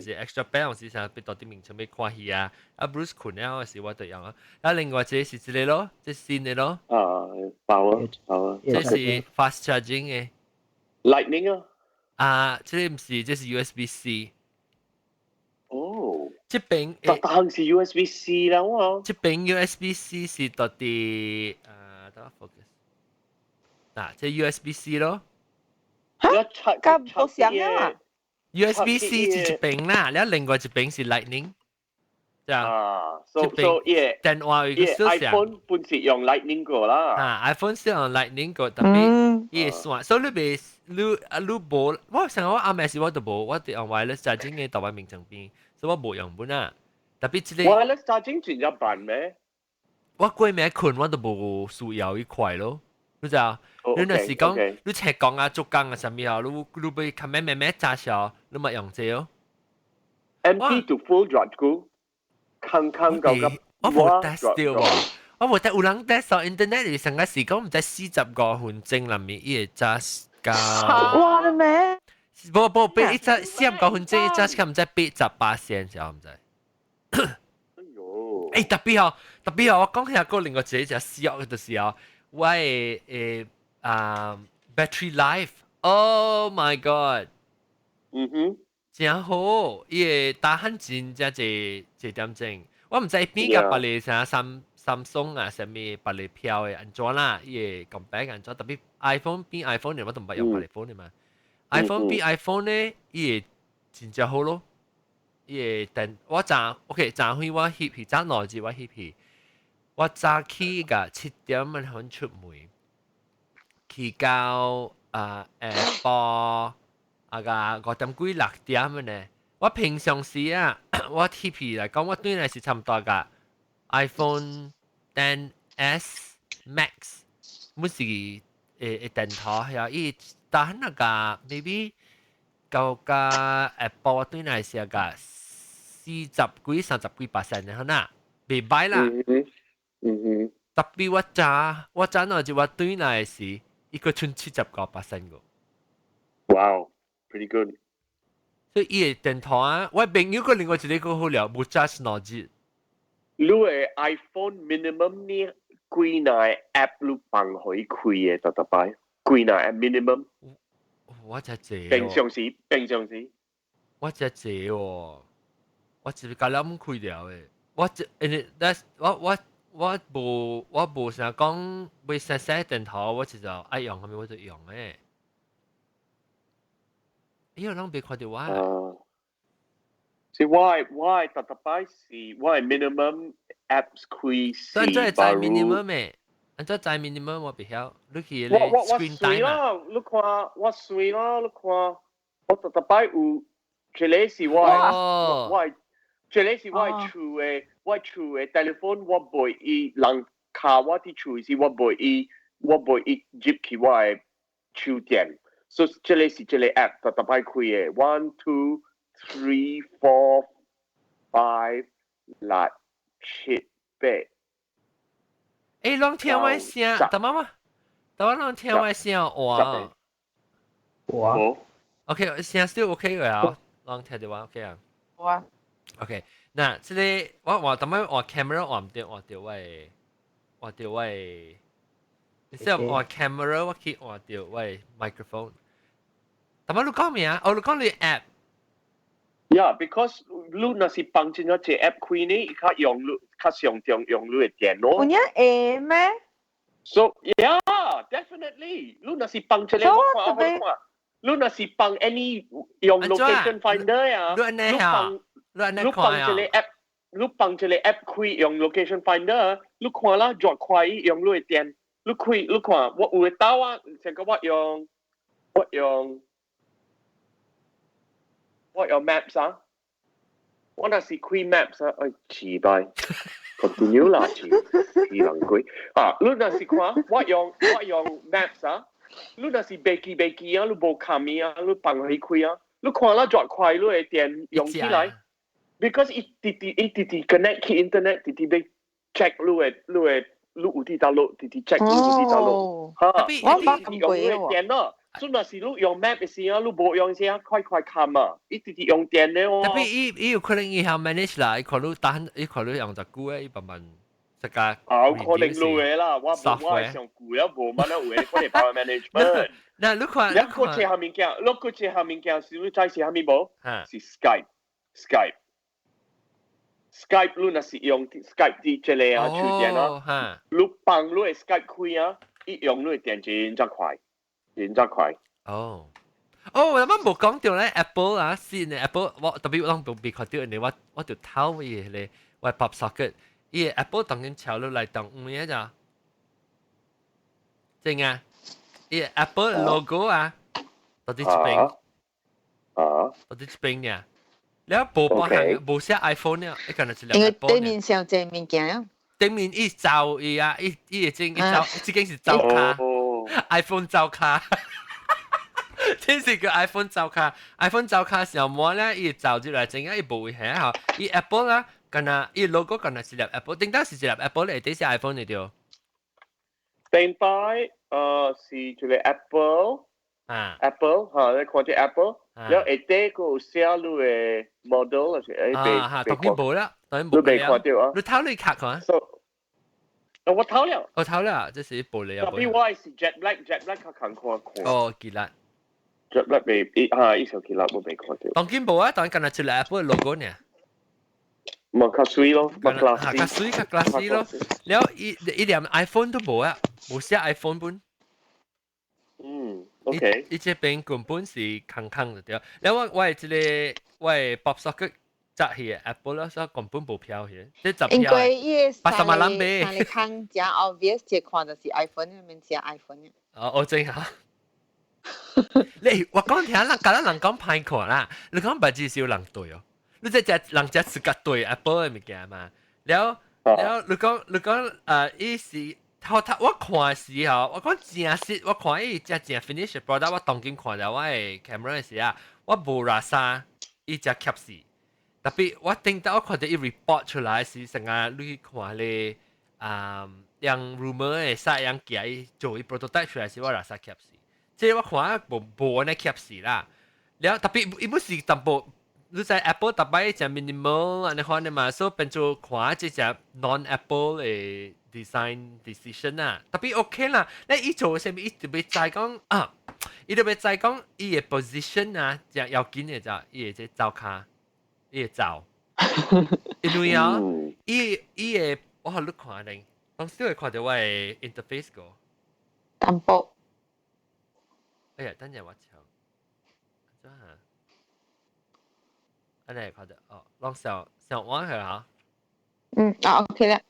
是 extra bed 時啥，別到啲名稱欲看戲啊。啊 Bruce 睏了時我就用啊。啊，另外一個是這個咯，這新的咯。啊，包啊，包啊。這是 fast charging 的。 Lightning 啊。啊，這個毋是，這是 USB C。哦。這邊。逐項是 USB C 啦，我。這邊 USB C 是到底啊，等我 focus。嗱，這 USB C 咯。嚇？咁無相啊？ USB C 是一邊啦，了另外一邊是 Lightning。啊，so 伊電話有個 iPhone 本是用 Lightning 個啦。啊，iPhone 是用 Lightning 個，特別伊個線，所以你袂你啊你無，我想我阿妹是我都無，我用 wireless charging 嘅台灣名上邊，所以我無用本啊。特別這個 wireless charging 真正慢咩？我過暝睏我都無需要一塊咯，你知啊？你若是講你斜講啊、做工啊啥物啊，你你欲較慢慢慢揸小，你咪用這哦。 Empty to full 偌久，空空到個。我無 test 到喎，我無 test 有人 test 上 internet 是上個是講毋知45分鐘內面伊會揸到。哇咩？無無，俾一隻45分鐘，伊揸較毋知88仙，就毋知。欸，特別哦，特別哦，我講下個另外一個隻小嘅就是哦，我的啊 battery life，oh my god，真好，伊會打很真正一一點鐘，我毋知變佮別个啥三三星啊，啥物別个票的按怎啦，伊會 compare 按怎，特別 iPhone 變 iPhone 的，我都毋捌用別个 phone 的嘛，iPhone 變 iPhone 咧，伊會真正好咯。伊會電我早 OK 早昏我翕去，早2日我翕去，我早起個7點半出門，去到啊下晡啊個5點幾6點呢。我平常時啊，我翕去來講，我對來是差不多個 iPhone 10s Max，每是電頭係伊但那個 maybe 到個下晡對來是個40幾30幾 percent 嘅啦，袂歹啦。特別我早那就我對來是一個剩70個 percent 個。 Wow, pretty good。所以伊個電頭啊，我朋友個另外一個個好了，無 charge 2日。你的 iPhone minimum 呢幾若 app 你放予伊開的，逐逐擺幾若 minimum？我才濟。平常時，平常時。我才濟哦，我一個了開掉的。我這，因為我無啥講欲設設電頭，我就愛用啥物我就用的。哎喲，攏袂看著我。啊，是我逐逐擺是我 minimum apps 開是。按怎會知 minimum 的？按怎知 minimum 我袂曉。你去咧 screen time 啊？你看我隨啦，你看我逐逐擺有，這個是我這個是我厝的，我厝的 telephone 我袂伊人敲我佇厝時，我袂伊入去我的手電。所以這個是這個 app 逐逐擺開的，one two three four five 六七八。欸，攏聽我聲，等下嘛，等下攏聽我聲哇。哇。 OK，聲 still OK 嘅啊，攏聽著我 OK 啊。哇。 OK，那這個我換等下換 camera 換毋著，換著我的，換著我的。你先換 camera，我去換著我的 microphone。但係你講咩啊？哦，你講你 app。 Yeah, because 你若是放進咗這 app 開呢，伊較用你較常用用你的電腦。有影會咩？So yeah, definitely。你若是放這個，我看我看。你若是放 any 用 location finder 啊，你放你放這個 app，你放這個 app 開用 location finder，你看啦，偌快用你的電，你開你看，我有的兜啊，像個我用 Maps 啊，我若是開 Maps 啊，哎，奇怪，continue 啦，奇奇人鬼啊！你若是看我用 Maps 啊，你若是袂記袂記啊，你無看物啊，你放予伊開啊，你看啦，偌快你的電用起來，because 伊直直伊直直 connect 去 internet，直直欲 check 你的你有佇佗落，直直 check 你有佇佗落，哈，我捌用你的電腦。所以若是你用 map 的時啊，你無用時啊，快快冚啊，伊直直用電的哦。特別伊有可能伊曉 manage 啦，伊可能單，伊可能用一久的，伊慢慢這個。啊，有可能你的啦，我無我上舊了，無乜啦有的可能 power management。那你看，你閣一項物件，你閣一項物件是你知是啥物無？是 Skype，Skype。Skype 你若是用 Skype 佇這個啊，手電啊，你放你的 Skype 開啊，伊用你的電真正快。真正快。哦，哦，我啱冇講到咧，Apple 啊，先嘅 Apple，我特別我攏未看到人哋，我就偷伊個我 pop socket，伊 Apple 當然抄落來當有影咋，正啊，伊 Apple logo 啊，到底這邊，到底這邊呢？你無包含無寫 iPhone 呢？伊可能是因為對面上濟物件啊。頂面伊走伊啊，伊伊會整伊走，這間是走卡，iPhone 走卡。這是個 iPhone 走卡，iPhone 走卡時候摸咧，伊走入來整啊，伊無會嚇吼。伊 Apple 啦，敢若伊 logo 敢若是粒 Apple，頂當是一粒 Apple 嚟，底是 iPhone 嚟對。頂擺是一個 Apple 啊，Apple 嚇，你看住 Apple，然後下底個有寫你的 model，就是啊哈，當然無啦，當然無。你未看到啊？你偷你卡看？我偷了。我偷了，這是玻璃啊。特別我是 jet black，jet black 較近看看。哦，記得。 jet black 未，嚇，伊上記得我未看到。當然無啊，當然敢若一個 Apple logo 呢。嘛較水咯，嘛 classy。較水較 classy 咯。了伊連 iPhone 都無啊，無寫 iPhone 本。伊這邊根本是空空的對。了我的這個我的 pop socket 紮去 Apple 咯，所以根本無飄去。這十因為伊個 80萬人買。三個空真 obvious，這看就是 iPhone，免寫 iPhone 嘅。哦，我真嚇。你我講聽人，敢若人講歹看啦，你講捌至少有人對哦。你這隻人只自家對 Apple 的物件嘛？了了，你講，伊是頭頭我看時吼，我講真實，我看伊只正 finish product，我當今看了我的 camera 的時啊，我無拉啥，伊只翕死。特別我頂到我看到伊 report 出來是成個你去看咧，啊，用 rumor 的啥樣寄伊做伊 prototype 出來時，我拉啥翕死。這我看無無按呢翕死啦。了特別伊不是淡薄。你知 Apple 逐擺誠 minimal 按呢款的嘛，所以變做看這隻 non Apple 的 design decision 啊，特別 OK 啦。你伊做啥物，伊特別知講啊，伊特別知講伊的 position 啊，誠要緊的就伊的這走卡，伊會走。因為啊，伊的我予你看咧，當時會看到我的 interface 個。淡薄。哎呀，等陣我抄。怎啊？按呢看到哦，攏上上網去嚇。嗯，啊 OK 啦。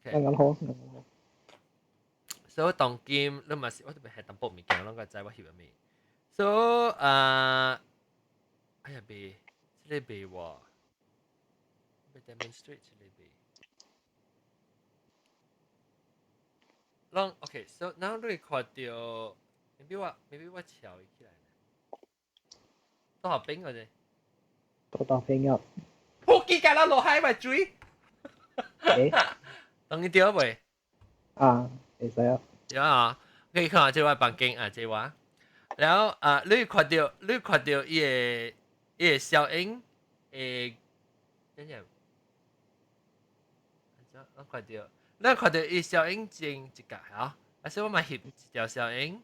啱啱好。所以當今你嘛是我特別係淡薄物件，攏個知我翕啥物。所以啊，哎呀，袂，這個袂喎，欲 demonstrate 這個袂。攏 OK，so now 你看到，maybe 我翹起來。多少邊個啫？多大朋友？撲街㗎啦，落海咪水。誒，當你對未？啊，會使啊。有啊，可以看這我房間啊，這我。然後啊，你看到伊的小影，誒，等陣，咱看到伊小影前一格嚇，啊，所以我嘛翕一條小影。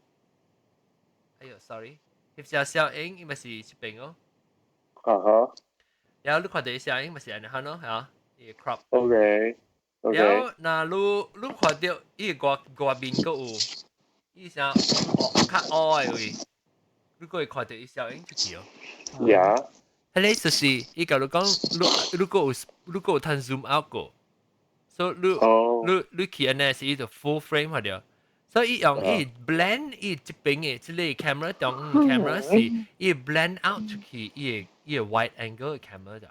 哎喲，sorry，翕條小影，伊咪是這邊哦。啊哈。然後你看到伊小影咪是按呢款咯，嚇，伊 crop。 OK。然後若你看到伊外面閣有，伊啥較烏的位，你閣會看到伊小影出去哦。 彼個就是伊共你講，你閣有通 zoom out 過，所以你去按呢是伊就 full frame 下掉，所以伊用伊 blend 伊這邊的這個 camera 中 camera 是伊 blend out 出去伊的 wide angle 的 camera 就。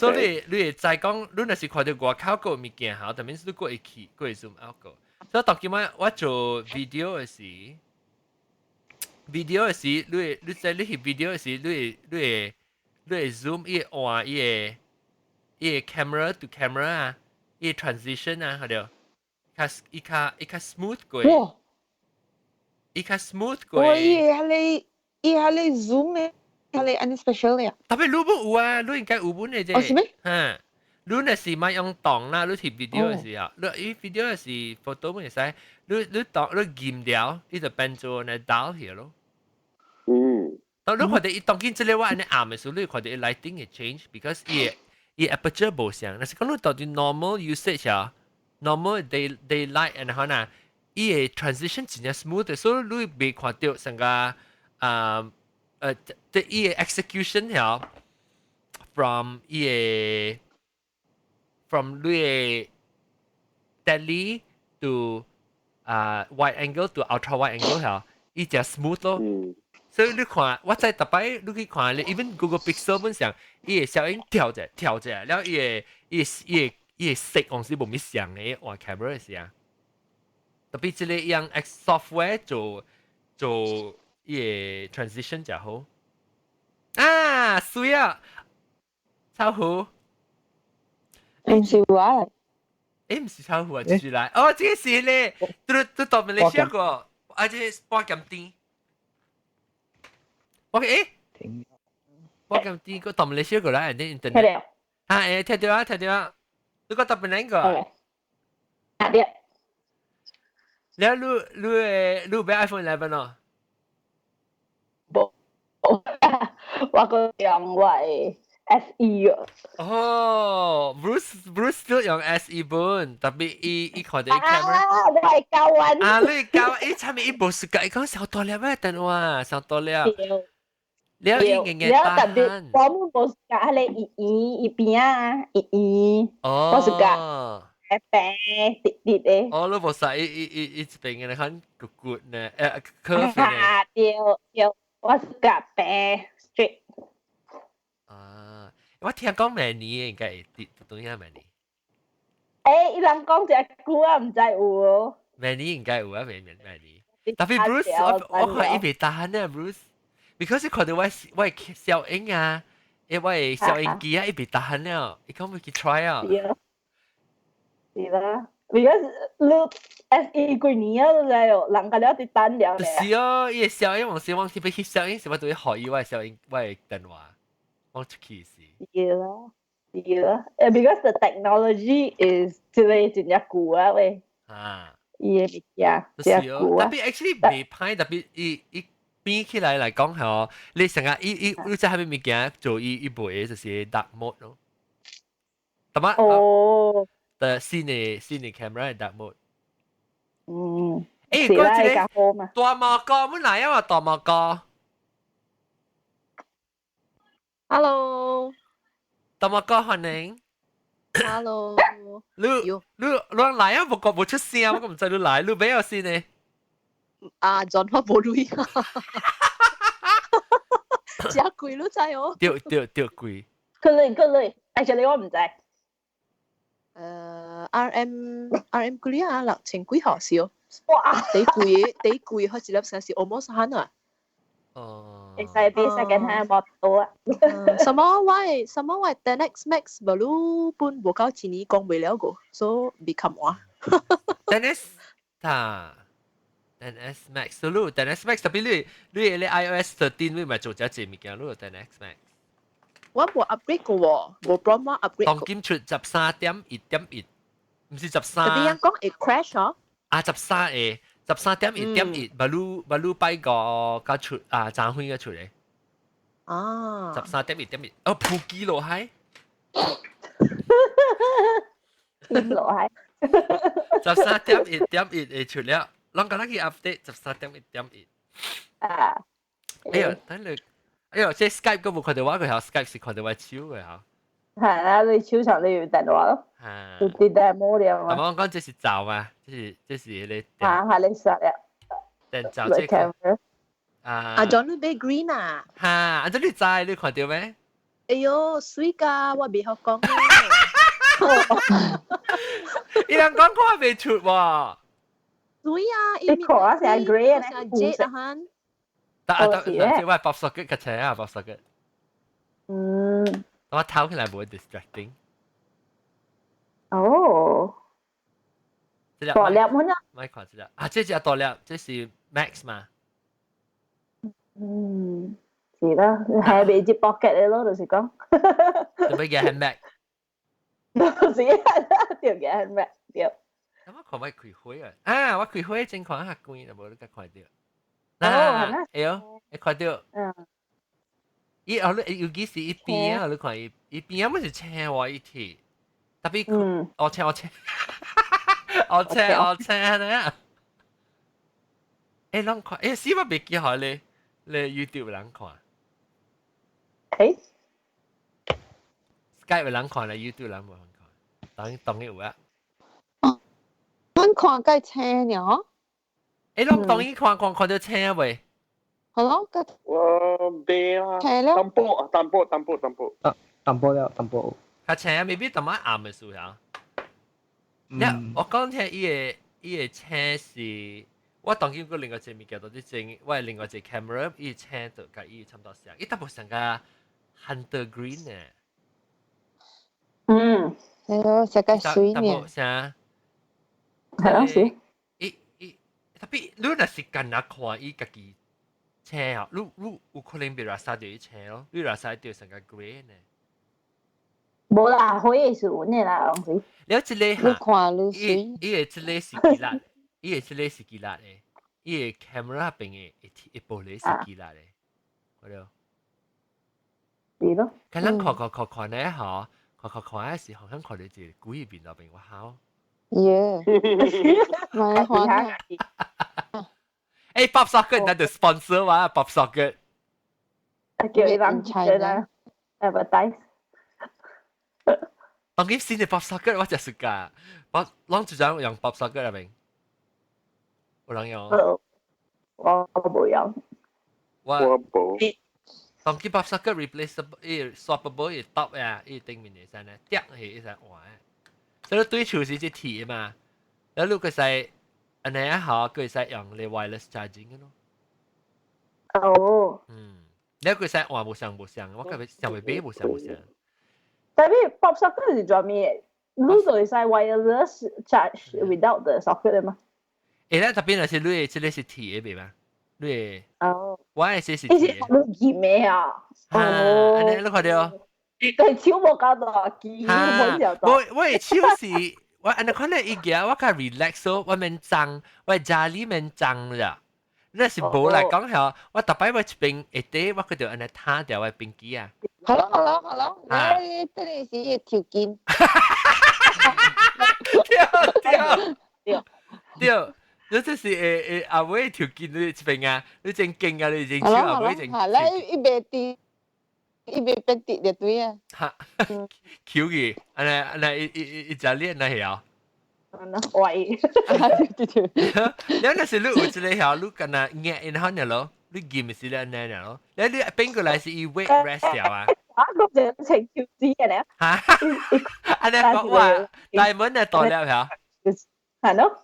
所以你會知講，你若是看到外口個物件吼，特別是你閣會去，閣會 zoom out 過。所以當今仔我做 video 的時，你在你翕 video 的時，你會 zoom 伊會換伊的 camera to camera 啊，伊的 transition 啊，係對，較伊較 smooth 過，伊較 smooth 過。哇！伊彼個 zoom 的，彼個按呢 special 的啊。特別你無有啊，你應該有本的啫。哦，是咩？嚇，你若是莫用擋啦，你翕 video 的時候，你伊 video 的是 photo 會使，你擋你撳掉，伊就變做來倒去咯。當你看到伊當今這個我按呢按的時候，你看到伊 lighting 會 change，because 伊 aperture 無相。若是講你到底 normal usage 啊，normal daylight 然後呢，伊的 transition 真正 smooth，所以你袂看到成個啊即伊個 execution 曉 from 你個 tele to 啊 wide angle to ultra wide angle 曉，伊就 smooth 咯。所以你看，我在逐擺你去看，你 even Google Pixel 本上，伊個效應跳者跳者，了伊個色講是無咪像的，換 camera 的時啊。特別這個用 X software 做伊個 transition 就好。啊，水啊，臭虎。唔是我。誒，唔是臭虎啊，繼續來。哦，這個是咧，都到馬來西亞過，啊，這個半鹹甜。我誒，半鹹甜個到馬來西亞過來，啲 internet。啊，誒，聽到啊，聽到啊，你個特別哪個？啊，對。你買 iPhone 11 咯？無，我個用我的 SE 啊。哦，Bruce 都用 SE 本，特別伊看到 camera。啊，我係教完。啊，你教伊差咪伊無時間，伊講小多粒咩電話，小多粒。你要硬硬了特別，我們無時間，迄個伊圓伊邊啊，伊圓。哦。我是間。白直直的。哦，你無使伊伊伊伊一邊嘅看骨骨呢，curve 呢。啊，對對，我是夾白 straight。啊，我聽講明年應該會跌，當然明年。欸，伊人講這久啊，毋知有無。明年應該有啊，明年。特別 Bruce，我看伊袂彈呢，Bruce，because 伊看到我小影啊，因為小影機啊，伊袂彈了，伊講欲去 try 啊。是啦，because 你 SE 幾年啊，都知哦，人家了佇等了。是哦，伊個小影往時往特別翕小影，是我都會予伊我的小影我的電話，我出去時。是啦，是啦，because the technology is 這個真正舊啊喂。啊。伊個物件真舊啊。特別 actually 袂歹，特別伊變起來來講吼，你成日伊伊你知蝦米物件做伊伊賣的就是 dark mode 咯。特別哦。的新的 camera 的 dark mode。欸，講這個大毛哥，阮來啊嘛，大毛哥。 Hello。大毛哥歡迎。 Hello。你來啊？無講無出聲，我毋知你來，你欲先呢？啊，John 我無鐳。真貴你知哦？對對對，貴。佢類佢類，actually 我毋知。RM 幾啊？6000幾號是哦。哇！第貴第貴，好似粒成是 almost 慳啊。哦。會使比 second hand 無多啊。什麼我什麼我 10X Max 無你本無夠一年講袂了個，所以未冚我。 10S 啊，10S Max 你 10S Max 特別你 iOS 13你咪做這隻物件，你 10S Max。我無 upgrade 過喎，無 problem upgrade。當今出13.1.1，毋是13。特別人講會 crash 哦。啊，13個13.1.1，baru 拜個較出啊，昨昏個出嚟。啊。13.1.1，哦，普及落係。落係。13.1.1會出了，攏敢若去 update 13.1.1。啊。哎呦，等你，哎呦，這 Skype 閣無看到我個嚇，Skype 是看到我手嘅嚇。係啊，你手上你有電話咯，就佇 demo 了嘛。我講這是罩嘛，這是你。啊，係你實了。電罩這個。啊。阿 John 你買 green 啊？哈，阿 John 你知你看到沒？哎呦，水㗎，我未學講。伊人講看袂出喎。水啊，你看啊，是 grey 啊，紅色啊。得啊得，這我 pop socket 較齊啊，pop socket。我偷起來無 distracting。哦。大粒滿啊？咪看這粒啊，這隻大粒，這是 Max 嘛？嗯，是啦，係未接 pocket 的咯，就是講。做咩嘅 handbag？就是啊，對嘅 handbag 對。咁我看我開會啊，啊，我開會真看較貴，就無你較看到。哦，會哦，會看到。伊後你尤其是伊邊啊，你看伊伊邊啊，乜是青我一體，特別哦青哦青，哦青哦青呢。欸，攏看，欸，死我袂記好咧，你 YouTube 人看。誒，Skype 人看咧，YouTube 人無人看。當然當然有啊。阮看較清爾。誒，攏當然看看看到清未？好咯，個我未啊。清了。淡薄啊，淡薄，淡薄，淡薄。啊，淡薄了，淡薄。較清啊，未必淡薄暗的時候。嗯，我講聽伊個青是，我當今個另外一個物件，到底整，我另外一個 camera，伊青就佮伊差不多像，伊淡薄像個 hunter green 呢。嗯，係咯，成個水呢。啥？係咯，是。伊伊特別你若是干那看伊家己青啊，你有可能袂拉曬到伊青咯，你拉曬到成個 grey 呢。無啦，可以是有的啦，東西。了這個你看你伊伊個這個是幾粒？伊個這個是幾粒的？伊個 camera 邊的一玻璃是幾粒的？看到？是咯。敢咱看看看看咧，嗬，看看看的時候，好像看到一個鬼面內邊，我好。耶！蠻歡啊！誒，Pop Socket 那就 sponsor 我，Pop Socket。叫伊人出來 advertise。當今新的 Pop Socket 我就是㗎，我攏就講用 Pop Socket 入面，有人用。我無用。我無。當今 Pop Socket replaceable，伊 swappable 伊 top 呀，伊頂面會使呢，跌去會使換。所以對手是這鐵嘛，然後你會使按呢啊，佢會使用你 wireless charging 嘅咯。哦。嗯，你會使換無相無相，我感覺想袂買無相無相。但係 pop socket 是做咩？你就會使 wireless charge without the socket 的嘛？誒，咱特別若是你的這個是鐵的袂嗎？你的哦，我的這是鐵的。你劍的啊？哦，按呢你看著。佢手無夠大支，我的手是，我按呢看咧伊舉，我較 relax 咯，我免髒，我家裡免髒啦。那是無來講吼，我逐擺我一邊下底，我佢就按呢攤掉我的冰機啊。好咯好咯好咯，你這裡是條筋。對對對，你這是會會阿尾條筋你一邊啊，你真勁啊，你真手阿尾真。好啦，伊袂跌，伊袂變跌就對啊。哈，求佢，按呢按呢伊伊伊伊食練那曉。喂，你那是你有一個曉，你敢若壓然後呢咯，你撳是咧按呢咯，你你變過來是伊 weight rest 了啊。啊，個就成條子嘅咧。嚇！按呢講話，大門就大了曉。係咯。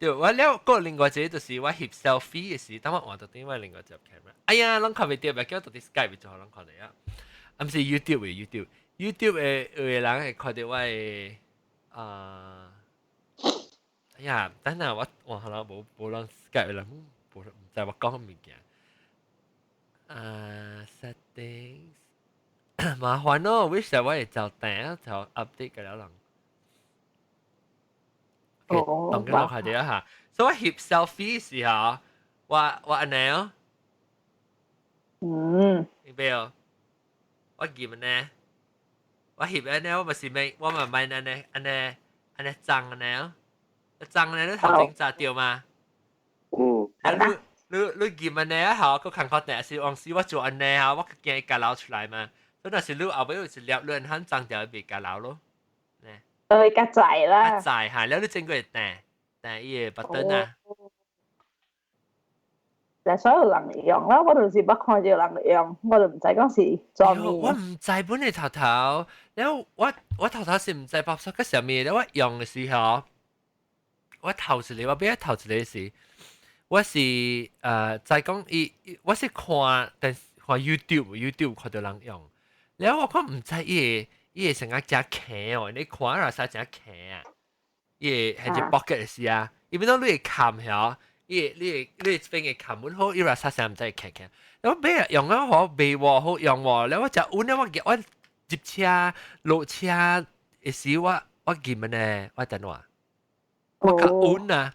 對，我了個另外一個就是我翕 selfie 的時，當我換到另外另外一隻 camera。哎呀，攏看袂著，袂叫到底 Skype 就攏看到啊。啊，毋是 YouTube 的 YouTube，YouTube 的有的人會看著我的啊。哎呀，等下我換下啦，無無人 Skype 啦，無毋知我講物件。啊，settings 麻煩咯，為啥我會就訂就 update 個了人？哦，當緊我看著哈，所以我翕 selfie 時候，我我按呢哦，你不要，我翕呢，我翕按呢，我咪是咪，我咪買按呢按呢按呢髒按呢哦，髒呢你頭前扎掉嘛？嗯，你你你翕按呢吼，閣看看定是往時我做按呢吼，我驚伊共流出來嘛，所以若是你後尾有一粒你很髒掉，袂共流咯。誒，較濟啦。較濟嚇，了你整過會彈彈伊個 button 啊。就所有人用啦，我就是捌看著人用，我就毋知講是做咩。我毋知本來頭頭，了我我頭頭是毋知 pop socket 啥物，了我用的時候，我頭一個我變頭一個是，我是在講伊，我是看但是看 YouTube，YouTube 看著人用，了我看毋知伊個。伊會成個誠輕哦，你看了啥誠輕啊？伊會係隻 pocket 是啊，伊變做你會冚曉，伊會你會你會這邊會冚滿好，伊話啥啥毋知會輕輕。我買用了好袂喎好用喎，了我誠穩了我我入車落車的時我我撳呢，我電話，我較穩啊。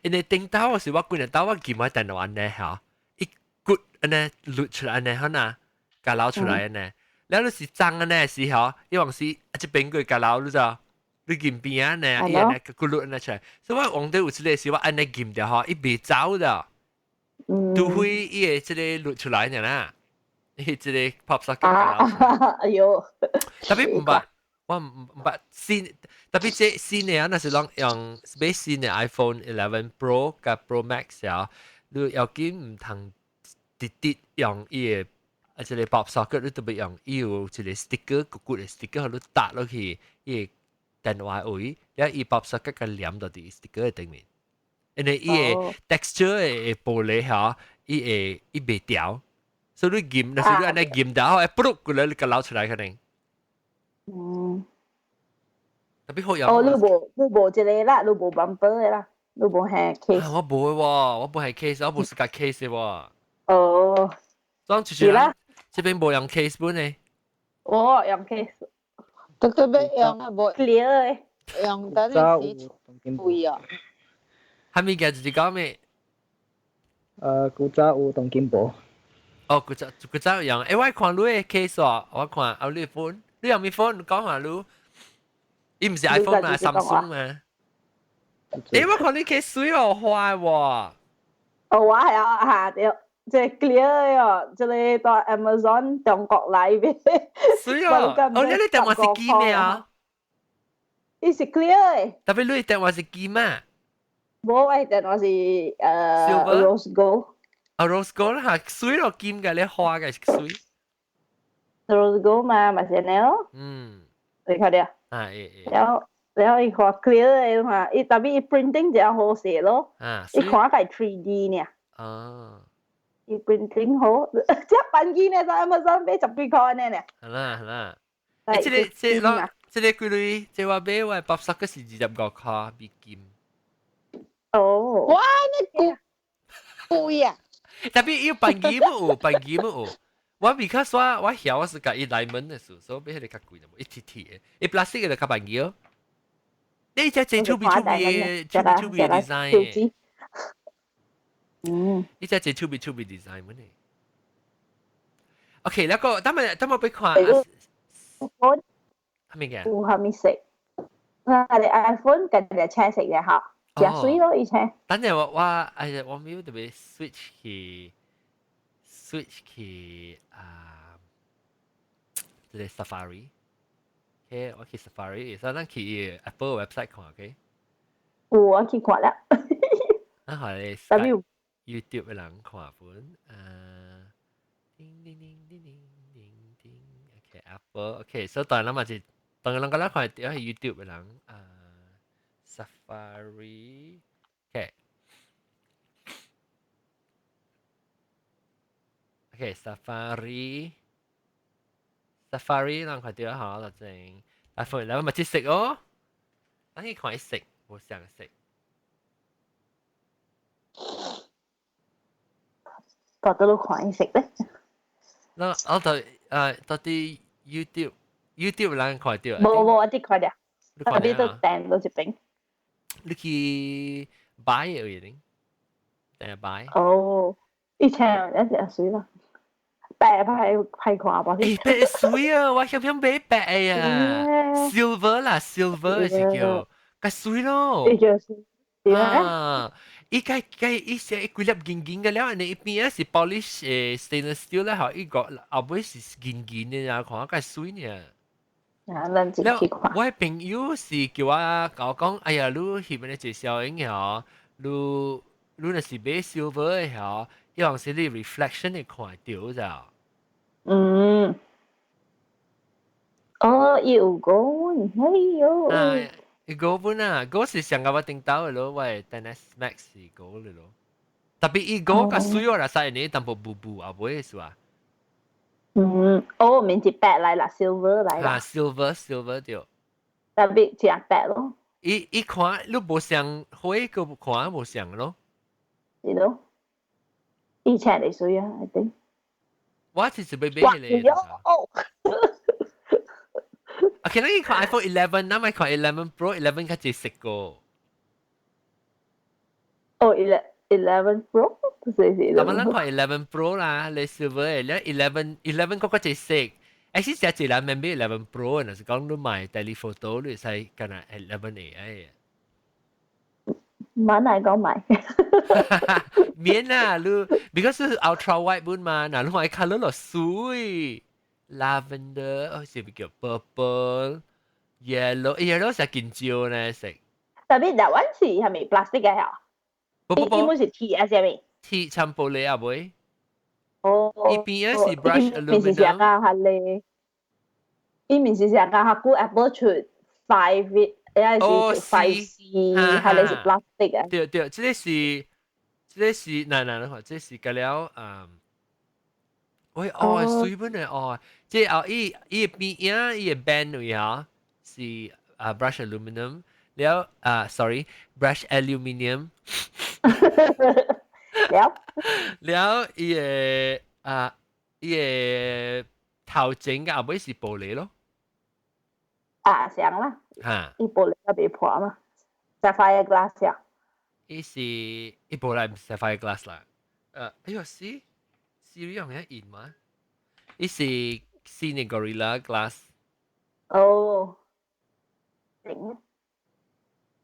因為頂頭時我規日兜我撳我電話呢嚇，一骨按呢露出來按呢好呐，共撈出來按呢。了你是髒按呢時候，伊往時啊這邊過共撈你知道？你撳邊啊呢，伊按呢骨碌按呢出來。所以我往底有一個時我按呢撳著吼，伊袂走的。除非伊會這个錄出來爾啦，伊這個 pop socket。啊，哎喲！特別毋捌，我毋捌新，特別這新的啊，若是攏用買新的 iPhone 11 Pro 佮 Pro Max 啊，你要緊毋通直直用伊的啊，這個 pop socket，你特別用伊有一個 sticker，骨骨的 sticker，你搭落去伊的電話位，了伊 pop socket 共黏到佇 sticker 的頂面。因為伊的 texture 的玻璃嚇，伊會伊袂掉，所以你撳，若是你按呢撳到，會噗過來你共撈出來可能。特別好用。哦，你無這個啦，你無 bumper 的啦，你無係 case。我無喎，我無係 case，我無自家 case 喎。哦。裝出去啦。這邊無用 case 本的。我用 case。特特別用啊，無 clear 的，用等陣時貴啊。係咪嘅？就是講咩？古早有當今無。哦，古早古早用。欸，我看你的 case 哦，我看啊，你 phone，你用咩 phone？講下你。伊毋是 iPhone 嘛，Samsung 嘛。欸，我看你 case 水哦，花喎。哦，我係啊，嚇對，這 clear 哦，這個到 Amazon 中國來的。水哦，哦，你電話是金的啊？伊是 clear 的。特別你電話是金嘛？無，我電話是rose gold。啊，rose gold 啦，水咯金嘅，你花嘅是水。 rose gold 嘛，嘛是按呢咯。你看到？啊，會會。了了，伊看 clear 的嘛，伊特別伊 printing 真好勢咯。伊看個 3D 呢。伊 printing 好，這扳機呢，在 Amazon 買十幾塊呢呢。係啦係啦。欸，這個這個這個幾鐳？這我買我八十個是25塊美金。哦。哇，那貴貴啊！特別伊扳機冇有，扳機冇有。我比較說，我曉我是共伊來門的數，所以買彼个較貴的，一鐵鐵的，伊 plastic 的較便宜哦。你只真趣味趣味趣味趣味 design。你只真趣味趣味 design 乜呢？OK，那個，等下等下俾看。我係咪嘅？有蝦米色？啊，你 iPhone 近日青色嘅嚇，誠媠咯，而且。等陣我我哎呀，我沒有特別 switch 去 switch 去啊，這個 Safari。OK，我去 Safari，所以咱去 Apple website 看，OK？有我去看啦。啊，係你 YouTube 的人看本，啊，叮叮叮叮叮叮叮，OK，Apple，OK，所以當然咱嘛是，當然咱個咱看著係 YouTube 的人，啊，Safari，OK。OK，Safari，Safari 咱看著吼，就正 iPhone 11嘛這色哦，咱去看色，無相色。覺得你看色咧？那我就到底 YouTube YouTube 咱看著。無無，我佇看著，特別都訂到這邊。你去買有已訂買。哦，以前一隻媠啦，白歹歹看吧。欸，白媠啊！我想想買白啊，silver 啦，silver 是叫，較媠咯。伊叫媠。啊！伊個個伊些幾粒銀銀嘅了，你一邊是 polish stainless steel 咧，吼，伊個後尾是銀銀的啊，看較媠呢。啊，咱自己看。我朋友是叫我甲我講，哎呀，你翕的這小影吼，你你若是買 silver 的吼，伊有時你 reflection 會看著咋。哦，伊有講，哎喲。啊，伊 gold 本啊，gold 是上個我頂到的咯，我的 XS Max 是 gold 的咯。特別伊 gold 較媠哦，啦，使你淡薄霧霧後尾是吧？嗯，哦，免是白來啦，silver 來啦。啊，silver silver 對。特別誠白咯。伊伊看你無像火個看無像咯。是咯。以前的媠啊，I think。我是準備買彼個。哦。 OK，咱去看 iPhone 11，咱莫看11 Pro，11較濟色個。哦，11 Pro，是是。咱們看11 Pro 啦，你 silver 的，你11 個較濟色。欸，是誠濟人免買11 Pro，若是講你買 telephoto，你會使干焦11 AI。蠻嚟講買。免啦，你 because 是 ultra white 本嘛，嗱你買 colour 落水，lavender，哦是咪叫 purple、yellow，yellow 是見焦呢色。特別台灣是係咪 plastic 嘅嚇？不不不，伊本是鐵啊，係咪？鐵摻玻璃啊，妹。哦。伊邊是 brush 面是上啊，係咧。伊面是上啊，下久 Apple 出 5，抑是 5C，係咧是 plastic 啊。對對，這個是，這個是，嗱嗱嗱，這是個了，嗯。喂，哦，水本嘅哦，這哦，伊伊邊影伊個 band 位嚇是啊 brush aluminum，了啊，sorry，brush aluminium。了。了伊個啊，伊個頭前嘅後尾是玻璃咯。啊，上啦。嚇。伊玻璃都未破嘛，sapphire glass 啊。伊是伊玻璃唔是 sapphire glass 啦。哎呦，是 Siri 用嘅印嘛？伊是新嘅 Gorilla Glass。哦。頂。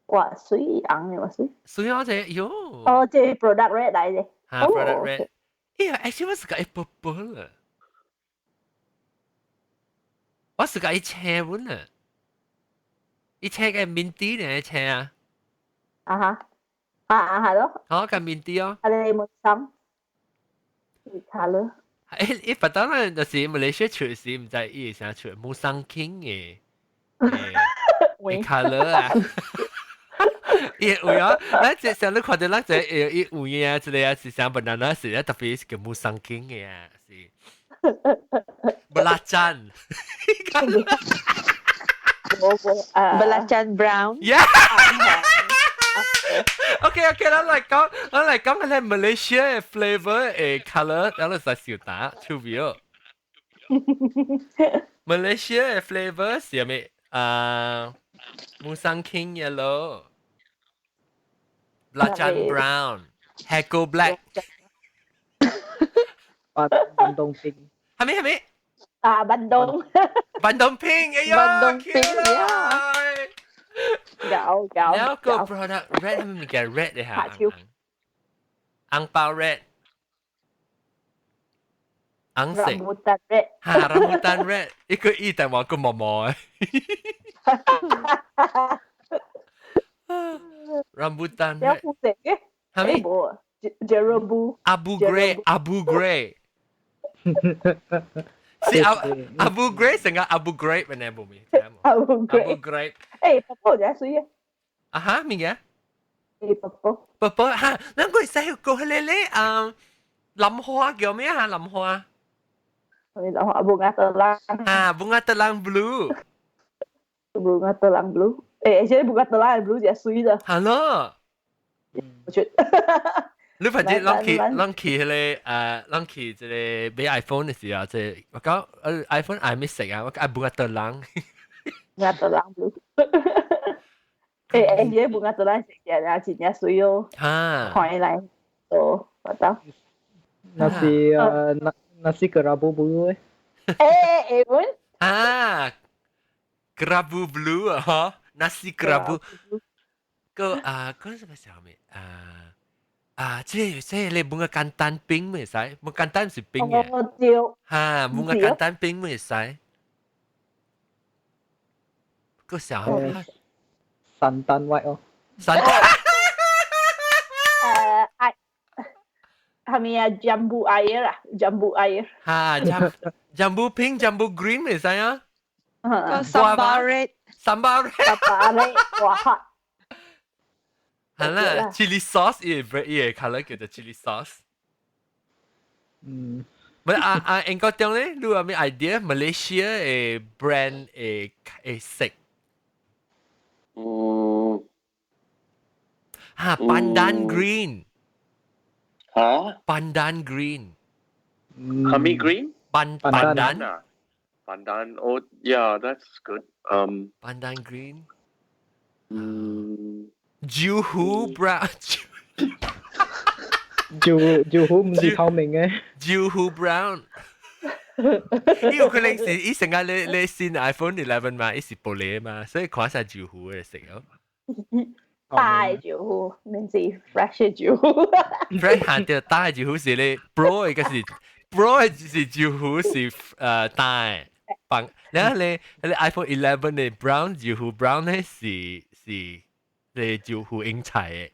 哇，水紅嘅話水。水紅這喲。哦，這 product red 來嘅。嚇，product red。哎呀，actually 我是個 purple 啊。我是個青本啊。伊青嘅面啲呢青啊。啊哈。啊啊係咯。好，個面啲哦。啊，你冇心。卡咯。誒，伊不當然就是馬來西亞出時，毋知伊會啥出，Musang King 嘅嘅 colour 啊。伊有啊，咱這上你看到咱這伊有影啊，這個啊是啥 banana 是啊，特別是叫 Musang King 嘅啊，是。Belacan。 Belacan brown。 Yeah。 OK OK，咱來講，咱來講個 Malaysia 嘅 flavor 嘅 color，咱來使小打出表。Malaysia 嘅 flavor 是咩？啊，Musang King yellow、Belacan brown、Hako black。啊，Bandung pink。係咪係咪？啊，Bandung。 Bandung pink，哎呀 Bandung pink 呀。有有。有個 product red 係咪叫 red 嘅嚇？紅包 red。紅色。 Rambutan red。嚇，Rambutan red，一個伊但話個毛毛嘅。Rambutan 有紅色嘅。係咪？冇啊，Jerebu。 Abu Grey，Abu Grey。是阿 Abu Grey 成個 Abu Grape 嘅呢，冇咪？ Abu Grape。Abu Grape。誒，purple 就係水嘅。啊哈，咩嘅？誒，purple。 purple 嚇，咱個使個迄個咧啊，林花叫咩啊？林花。林花 bunga telang。啊，bunga telang blue。 Bunga telang blue。誒，其實 bunga telang blue 就係水的。係咯。我覺得。你反正攏去攏去彼個攏去這個買 iPhone 的時候，這我講iPhone 愛咩色啊？我講 bunga telang。 Bunga telang blue。誒誒，而家 bunga telang 食嘅啊，真正水哦。嚇。看起來，哦，我到。那是那 nasi kerabu blue 誒誒誒，啊，kerabu blue 啊，嗬，nasi kerabu。個啊，嗰個什麼啊？啊，這這你 bunga kantan pink 咪使，bunga kantan 是 pink 嘅。哦，對。嚇，bunga kantan pink 咪使。個小 Santan white 哦。 Santan。誒，係咪啊？Jambu air 啊，jambu air。嚇，jambu pink、jambu green 咪使啊？個 sambal red。 Sambal red。 Sambal red，哇！係啦，chili sauce 伊個伊個 color 叫做 chili sauce。嗯。唔係啊啊，英國中咧，你有咩 idea？Malaysia 嘅 brand 嘅嘅色？嗯。嚇，pandan green。嚇？Pandan green。係咪 green？ Pandan 啊。Pandan. Oh, yeah, that's good. Pandan green. 嗯。 Juhu brown。 Juhu 唔是透明嘅。 Juhu brown。呢個可能是伊成日你你新 iPhone 11 嘛，伊是玻璃嘛，所以看晒 Juhu 嘅色咯。大招呼，免是 fresh 嘅招呼。 fresh 限掉大招呼是你 bro 嘅是 bro 嘅是招呼是大放，然後你 iPhone 11 嘅 brown 招呼 brown 咧是你招呼英才嘅。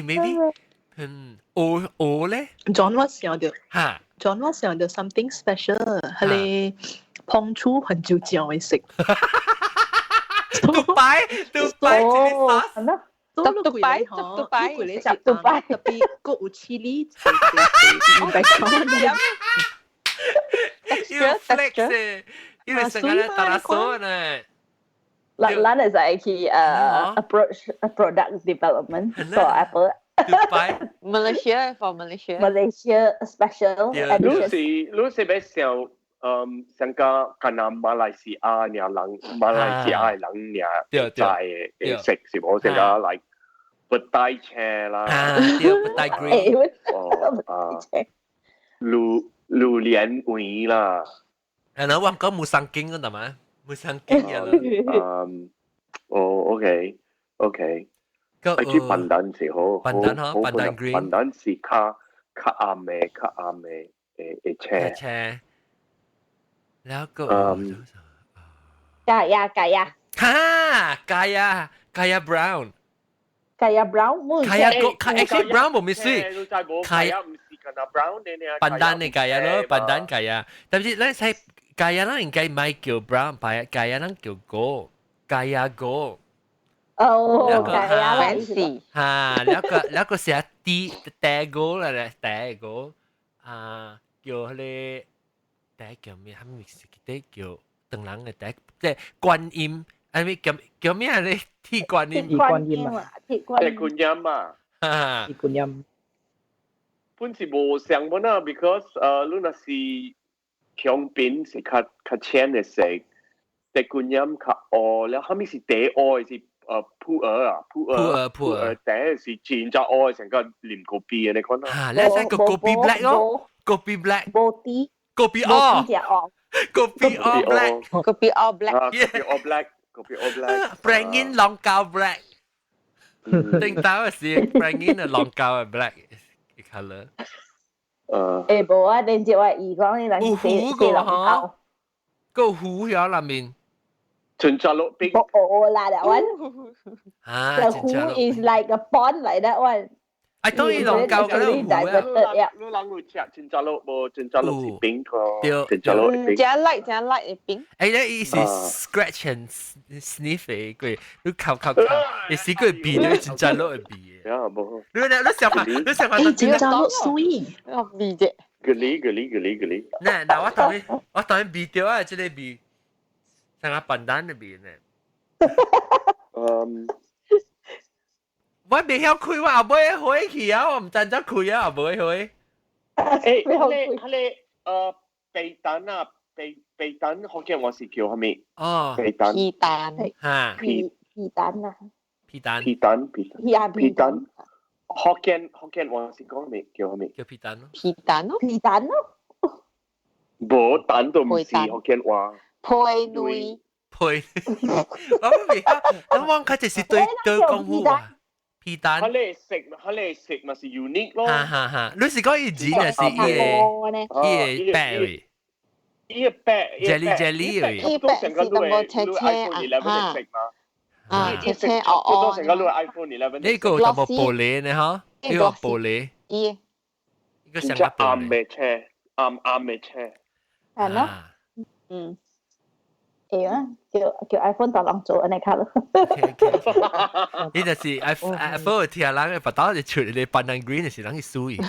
maybe 我咧 John 我想到嚇，John 我想到 something special，係你碰觸很久醬會食。杜拜杜拜這個 sauce，篤擺篤擺篤擺，特別個有 chili，唔係要 flex 嘅，因為成個打手呢。咱咱會使去approach product development for Apple。 Malaysia for Malaysia。 Malaysia special 你是你是欲想上個敢若馬來西亞爾人，馬來西亞的人爾知的會識是無？成個 like 不帶車啦，對，petai green，哦啊，榴榴蓮味啦。然後我講 Musang King 嗰度嘛，Musang King 嘅啦。哦，OK，OK。個去 pandan 是好， pandan 嗬，pandan green。 pandan 是較較暗的，較暗的的車。車。แล้วก็ kaya kaya 哈，kaya kaya brown。 kaya brown 冇 kaya 個 actually brown 冇咩事。 kaya 唔是敢若 brown 的呢。 pandan 的 kaya 咯，pandan kaya。但是咱使 kaya 咱應該唔係叫 brown，白 kaya 咱叫 gold，kaya gold。哦，kaya 啦，哈，แล้ว個寫 D 第個啦咧，第個啊叫彼個第叫咩？係咪記得叫唐人嘅第，即係觀音，係咪叫叫咩啊？你鐵觀音，鐵觀音啊，鐵觀鐵觀音啊，鐵觀音。本是無相本啊，because 你若是香檳是較較淺的色，鐵觀音較烏，了後面是茶烏的是。普洱啊，普洱，普洱，第一是真正烏成個啉咖啡的你看啊。你使個 kopi black 咯，kopi black，無甜，kopi all，kopi all black，kopi all black，kopi all black，kopi all black， Prangin 龍膠 black，頂到嘅是 Prangin 嘅龍膠嘅 black color。無啊，連接我姨講你人有糊個嗬，個糊喺裏面。全扎落冰。哦啦，that one。啊 The 糊 is like a pond like that one。哎，當然龍膠嗰啲糊啊。你人有食全扎落無？全扎落是冰個。對。全扎落冰。真 light 真 light 的冰。你意思 scratch and sniff 的個，你扣扣扣，你試過味你全扎落的味的。啊，無。你你想法，你想法。全扎落水。我味啫。個哩個哩個哩個哩。嗱嗱，我當你味著啊，這個味。像個 pandan 的味呢。我未曉開，我後尾回去啊，我毋知怎開啊，後尾開。彼個白蛋啊，白白蛋福建話是叫啥物？哦，白蛋。皮蛋。哈。皮皮蛋啊。皮蛋。皮蛋皮蛋。皮蛋。福建話是講咩？叫啥物？叫皮蛋咯。皮蛋咯。皮蛋咯。無蛋都毋是福建話。配女。配，我唔明啊！我望佢就是對對功夫啊，皮蛋。彼個色嘛是 unique 咯。哈哈哈！你是講伊錢還是伊個白位？伊個白，jelly jelly 位。伊白是淡薄青青啊，啊，青青哦哦。成個你 iPhone 11。呢個淡薄玻璃呢？嗬，呢個玻璃。伊。呢個成個暗嘅車，暗暗嘅車。係咯。嗯。會啊，叫叫 iPhone 大人做按呢較咯。你就是 Apple 聽人嘅腹肚就出嚟 pandan green 是人去輸。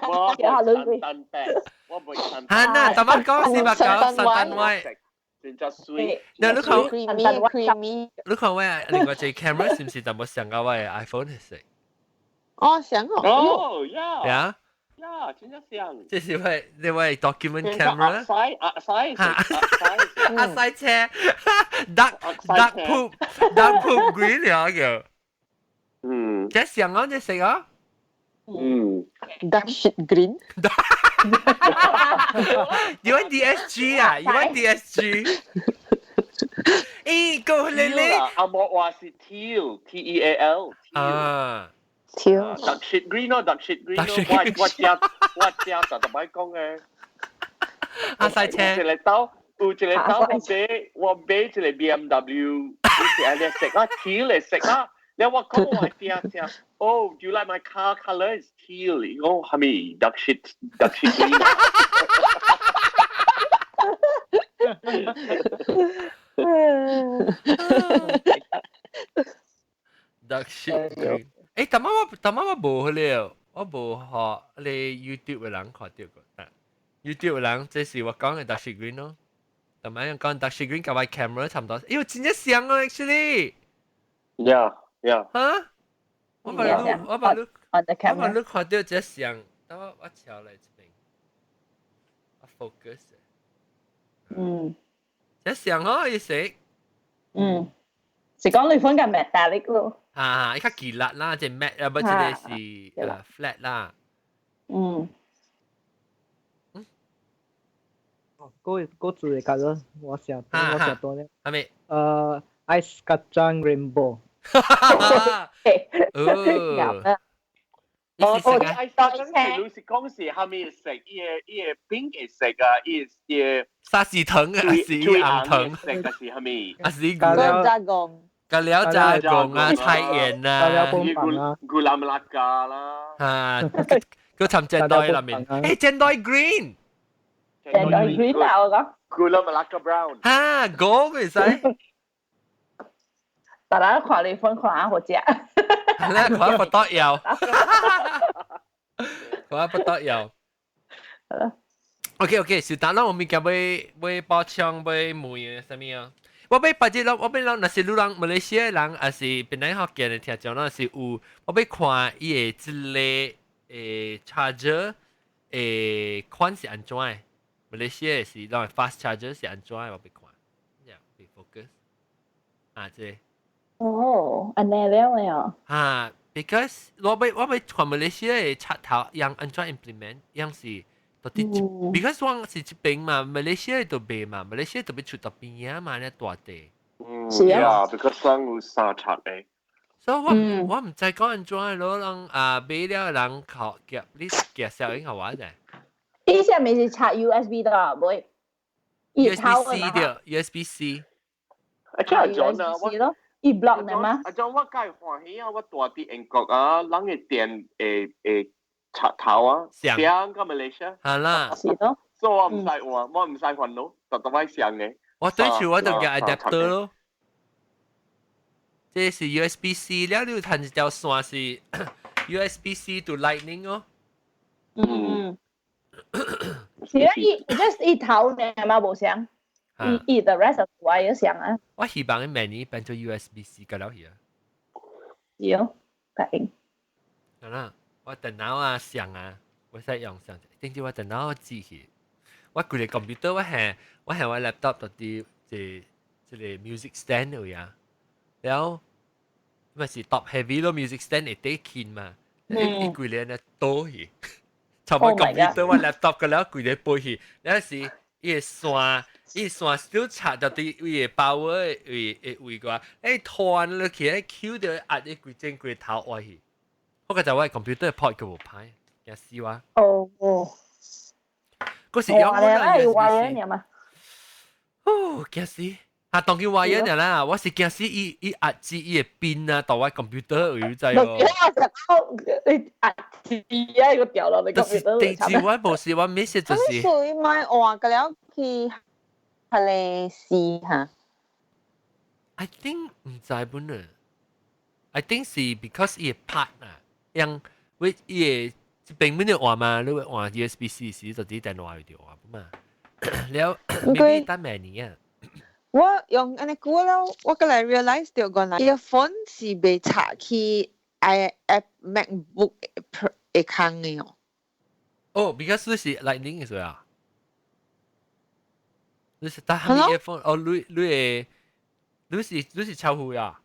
我袂單白，我袂單。哈那，頭先講是咪講聖誕威？真正水。那你看 creamy，你看我另外一個 camera 是毋是淡薄像個我的 iPhone 的色？哦，像哦。哦，呀。呀。呀，真正像。這是我另外 document camera。阿西阿西阿西車，dark dark poop dark poop green 了叫。這像啊，這色啊。嗯。 Dark shit green。You want DSG 啊？You want DSG？誒，夠咧咧！阿莫話是 teal T E A L 啊，teal。 Dark shit green 咯，dark shit green 咯。我我遮我遮就特擺講嘅。阿西車。一個兜，有一個兜我買一個 BMW，你是按呢色啊，teal 嘅色啊。你我講我聽聽，Oh, do you like my car color? Is teal。伊講係咪 dark shit green？ Dark shit green。誒，但我無了，我無學你 YouTube 嘅人看到過。YouTube 嘅人，這是我講嘅 dark shit green 咯。但係講 dark shit green 佮我 camera 差唔多，哎喲，真正像啊，actually。 Yeah. 哈？我把你我把你看到這像，等我調來這邊，我 focus。這像哦，意思。是講你款嘅 metallic 咯。啊，伊較堅力啦，這 matte 啊，不，這個是flat 啦。嗰嗰字嘅 colour，我寫多咧。係咪？Ice kacang rainbow。哦。哦，ice kacang 是你是講是蝦米色？伊個 pink 嘅色啊，伊個沙士糖啊，是紅糖色，還是蝦米？啊是加了加工，加了加工啊，菜鹽啊， Gula Melaka 啦。啊，佢尋 cendol 裏面，誒 cendol green。 Cendol green 啊，我講。 Gula Melaka brown。啊，嗰個會使。大家看你分看好食。係啦，看不得了。看不得了。OK OK，是但啦，我物件欲欲補充，欲問的啥物啊？我欲別日我欲諗，若是你人馬來西亞人，還是檳榔福建的聽眾，若是有，我欲看伊的這個charger 的款是按怎的？馬來西亞是咱 fast charger 是按怎的？我欲看，呀，欲 focus 啊，這個。哦，按呢了了。啊，because 我欲看馬來西亞的插頭，樣按怎 implement，樣是。到底，because 我是這邊嘛，馬來西亞都袂嘛，馬來西亞特別出到邊仔嘛，呢大地。是啊，because 上有三插的。所以我毋知講按怎咯，人啊買了人靠夾你夾小英好玩者。伊下面是插 USB 的，唔會。 USB C 的，USB C。啊，這阿 John 啊，我伊 block 的嗎？阿 John 我介歡喜啊，我住佇英國啊，人的電會會插頭啊，上個馬來西亞。係啦。是咯。所以我毋使換，我毋使煩惱，特特擺上的。我對住我就夾 adapter 咯。這是 USB C，了你有趁一條線是 USB C to Lightning 哦。嗯。是啊，伊 just 伊頭呢嘛無相，伊伊 the rest of wire 相啊。我希望明年變做 USB C 個了去啊。是哦，確定。係啦，我電腦啊上啊，我使用上，頂住我電腦機器，我規個 computer 我係我 laptop 到佇這個 music stand 位啊，然後咪是 top heavy 咯，music stand 會底輕嘛，伊規個呢倒去，差不多 computer 我 laptop 個了規個背去，了是伊個線，伊線 still 插到佇伊個 power 位會位個，欸拖落去，欸 Q 到壓伊規整規頭歪去。我個就我 computer port 個無歹，驚死我。哦哦。嗰時用我 wire 嘛。哦，驚死！啊，當佢 wire 爾啦，我是驚死伊伊壓住伊個邊啊，到我 computer 有知哦。我你壓住啊，個掉落你 computer。地址我無是我 miss 就是。所以買換個了去係嚟試下。 I think 毋知本啊。I think 是 because 伊個 part 啊，樣為伊個這邊本就換嘛，你會換 USB C 時就佇電話有換嘛。了，maybe 等明年啊。我用按呢久了，我過來 realize 到原來伊個 phone 是袂插去 i app MacBook 會空的哦。哦，because 你是 Lightning 是啊？你是打蝦米 earphone？哦，你會你是超會啊？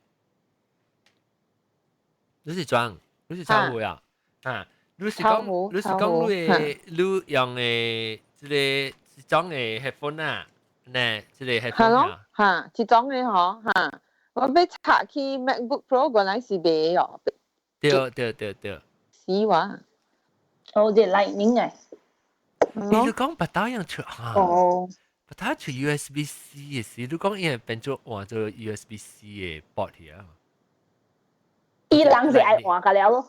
你是裝？你是超會啊？啊，你是講你的你用的這個這種的 headphone 啊？呢，這個 headphone 啊？嚇，這種的嗬嚇，我欲插去 MacBook Pro 原來是袂哦。對對對對。死話。哦，這 Lightning 嘅。你講別打樣出嚇？哦。別打出 USB C 的時，你講伊會變做換做 USB C 的 port 啊？伊人是愛換個了咯，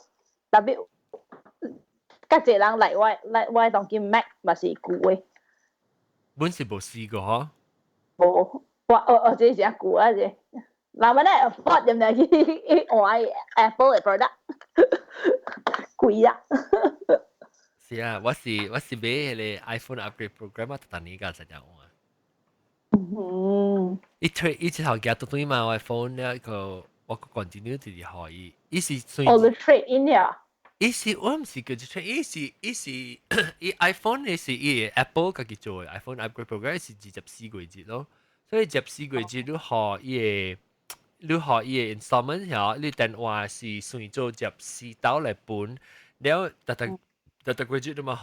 特別較濟人來我來我當今 Mac 嘛是舊的。本是無試過嗬？無，我這是真舊啊這。嗱，我咧 afford 入嚟去換 Apple 的 product，貴啊！是啊，我是買彼个 iPhone upgrade program 啊，特年個實在換。伊推伊一頭寄到對嘛，我 phone 咧個我個 continue 就是可以，伊是算。哦，你 trade in 呀？伊是我毋是叫做 trade，伊是伊 iPhone 的是伊 Apple 家己做的 iPhone upgrade program 是24個月咯，所以二十四個月你予伊的你予伊的 installment 曉，你電話是算做十四刀來分，了逐逐逐逐個月你嘛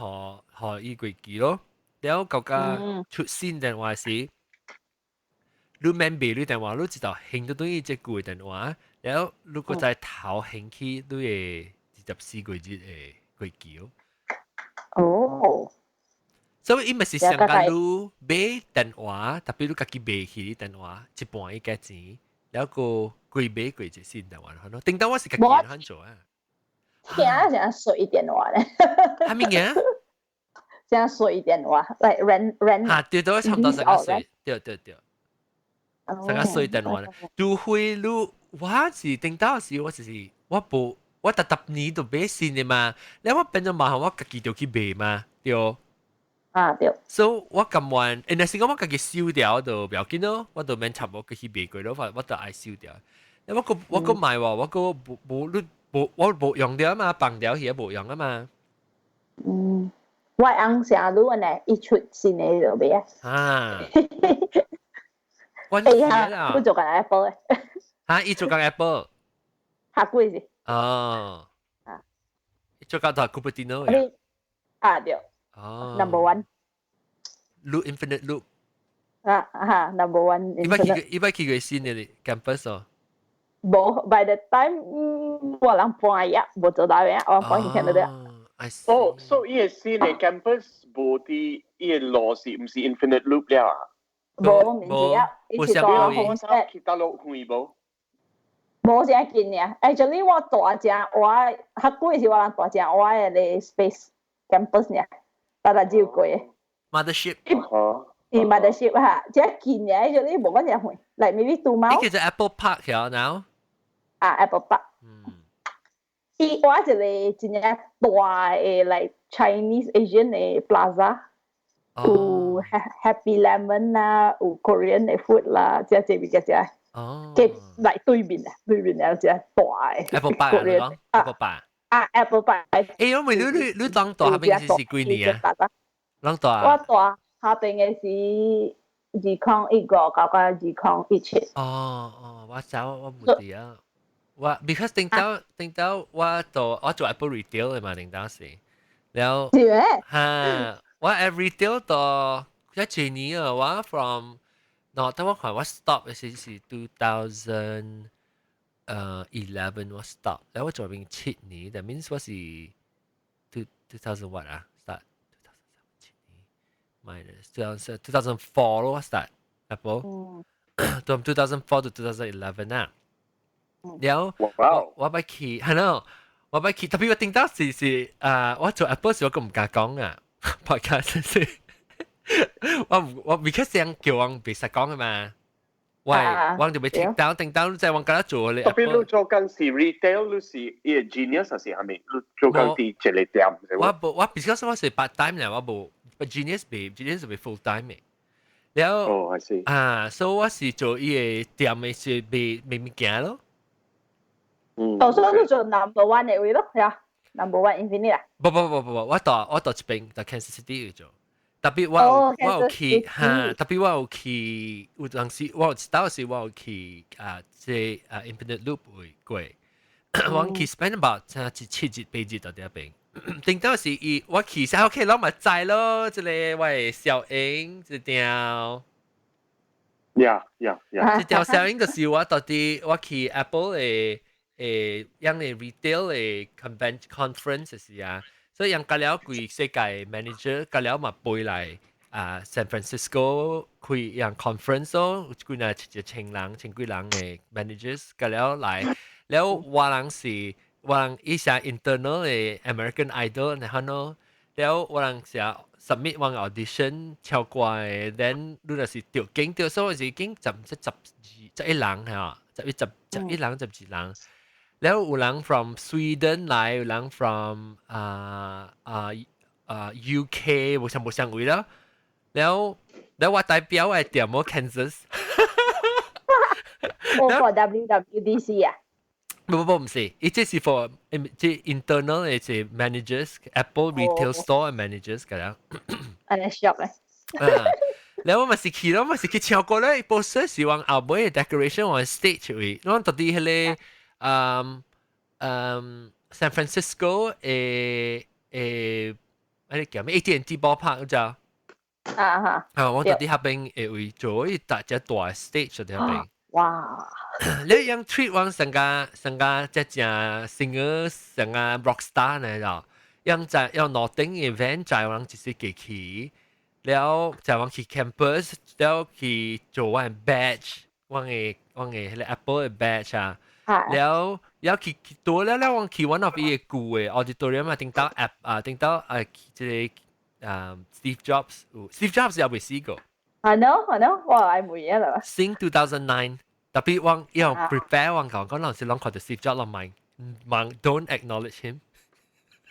予伊過期咯，了到甲出新電話時，你免賣你電話，你一道還到轉去這舊的電話，了你閣再頭還去你的24個月的過期哦。哦。所以伊咪是上甲你買電話，特別你家己賣去你電話，一半伊價錢，了閣規買過一新電話，咯。頂當我是家己按做啊。聽成稅電話咧。啥物嘢？成稅電話，like rent rent。嚇，對對，差不多成個稅，對對對。成個稅電話咧，除非你我是頂當時我就是我無我逐逐年都買新的嘛，了我變做麻煩，我家己就去賣嘛，對。啊對。所以我甘願，若是講我家己收掉就不要緊咯，我就免插我去賣過咯，我就愛收掉。我閣買喎，我閣無無你無我無用掉嘛，放掉去也無用啊嘛。嗯，我翁成日呢，一出新的就買啊。啊。哎呀，佢做緊 Apple 嘅。嚇！伊做緊 Apple。較貴是。哦。啊。做緊大 Cupertino 嘅。啊對。哦。 Number one。 Loop Infinite Loop。啊哈，Number one。伊捌去過新的 campus 哦。無，by the time 我人搬呀，無做到呀，我搬去聽到的。哦，所以伊個新的 campus 無佇伊个路是毋是 Infinite Loop 了啊？無，毋是啊，伊是大紅色。去倒落遠無？無遮近爾。Actually 我大正我較久是我人大正我的個 space campus 爾，逐逐只有過的。 Mothership。伊 mothership 哈，遮近爾，actually 無講遮遠，like maybe 2 mile。伊叫做 Apple Park 呀，now。啊，Apple Park。伊我一個真正大的 like Chinese Asian 的 plaza。有 Happy Lemon 啦，有 Korean 的 food 啦，這這邊這這。哦。嘅嚟對面啊，對面有隻大的。 Apple Park 啊，Apple Park。啊，Apple Park。欸，我問你，你當大下邊是幾年啊？啷大？我大下邊的是2015到到2017。哦哦，我走我唔知啊。我 because 頂到我做我做 Apple retail 的嘛，頂當時，然後是咩？哈，我 at retail 到一年啊，我 from 喏，等我看我 stop 的是 2011 我 stop，然後我做邊7年，that means 我是 two thousand what 啊？start 2007 年 minus 2004 咯，我 start Apple，從 2004 to 2011 啊。然後我捌去，係咯，我捌去，特別我頂到是啊，我做 Apple 時我閣唔敢講啊，podcast 是，我我 because 人叫我袂使講嘅嘛，喂，我就欲聽到聽到在我敢若做咧。特別你做工是 retail，你是伊個 Genius 還是啥物？你做工佇一個店？我無我 because 我是 part time 咧，我無 Genius 袂 Genius 袂 full time 嘅。然後哦，係啊，所以我是做伊個店嘅是賣賣物件咯。哦，所以你做 number one 的位咯，係啊，number one Infinite 啊？不不不不不，我到這邊到 Kansas City 去做，特別我有去哈，特別我有去有當時我有一道時我有去啊，這啊 Infinite Loop 會過，我去 spend about 差一7日8日到這邊，頂到是伊我其實 OK，攏嘛知咯，這個我的小英這條。這條小英就是我到底我去 Apple 的樣的 retail 的 convention conference 時啊，所以人甲了規世界 manager 甲了嘛飛來啊 San Francisco 開樣 conference 咯，幾若一千人、千幾人的 managers 甲了來，了我人是我人伊是 internal 的 American Idol 然後咯，了我人是 submit 我 audition 超過的，then 你若是著經著，所以是已經十十二十一人嚇，十一十十一人十二人。了有人 from Sweden 來，有人 from 啊啊啊 UK 無相無相位啦。了了我代表的踮我 Kansas。我 for WWDC 啊？不不不，毋是，伊這是 for 這 internal 的這 managers Apple retail store managers 個啦。按呢 shop 咧。了我嘛是去咯，嘛是去唱歌咧，poster 是往後尾 decoration 往 stage 位，我到底彼個San Francisco 的彼個叫咩 AT&T ballpark 知啊哈。啊，我到底彼邊會位做一大隻大 stage 喺彼邊。哇！你樣 treat 我成個成個這正 singer 成個 rock star 呢就，樣在要攞頂 event 在往就是過去，了就往去 campus，了去做我 badge，我的彼個 Apple 的 badge 啊，了了去多了了，我去 one of 伊個舊的 auditorium 啊，頂到 app 啊，頂到啊，這個啊 Steve Jobs，Steve Jobs 也未死過。 I know, I know，我係每嘢啦。 Since 2009，特別我要 prepare 我講講，人是攏看到 Steve Jobs 攏問問 don't acknowledge him。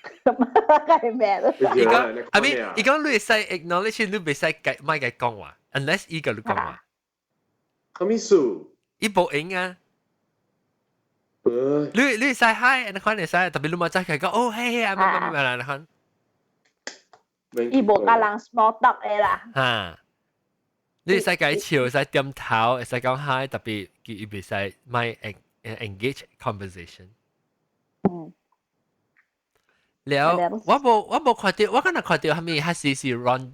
係咩咯？伊講，I mean，伊講你會使 acknowledge，你袂使計莫共講話，unless 伊共你講話。啥物事？伊無閒啊。你會使 hi，你看會使，特別你嘛再佢講，哦嘿嘿啊，乜乜乜乜，你看。伊無共人 small talk 的啦。哈。你會使共笑，會使點頭，會使講 hi，特別伊袂使莫 engage conversation。了，我無看到，我敢若看到啥物，還是是 Ron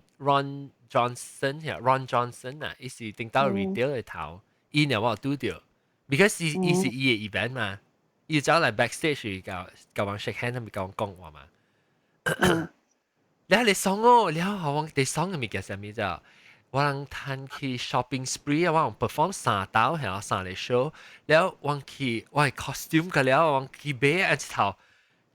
Johnson 呀，Ron Johnson 啊，伊是頂到 retail 的頭，伊爾我有拄著，because 伊是伊的 event 嘛，伊走來 backstage 共共人 shake hand，啥物共講話嘛。了你爽哦，了我哋爽的物件啥物啫？我人趁去 shopping spree 啊，我 perform 三道係三個 show，了我去我係 costume 個了，我去買一頭。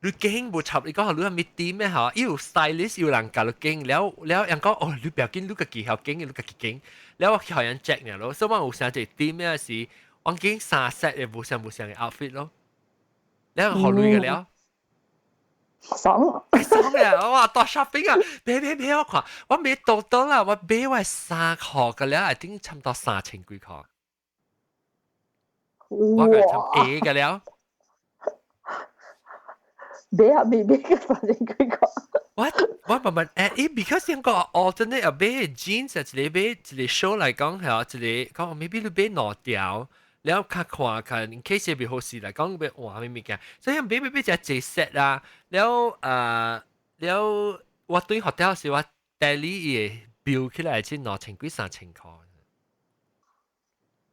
你驚無插？你講你係咪點咩嚇？伊有 stylist 有人教你驚，了了人講哦，你不要緊，你家己曉驚，你家己驚。了我去予人 check 呢咯，所以我有啥一點咩是，我揀三 set 的無相無相的 outfit 咯。了予鐳個了。爽！爽啊！哇，到 shopping 啊！買買買，我看我買多多啦，我買我衫褲個了，一定差不多三千幾塊。我個差 A 個了。買啊買買個三千幾塊。我慢慢誒，because 點講 alternate 啊，買 jeans 一個買一個 show 來講係一個講 maybe 你買兩條，了較看看，in case 袂好勢來講欲換啥物物件，所以買買買一隻 set 啦，了了我對 hotel 時我 tally 伊個 bill 起來是兩千幾三千塊。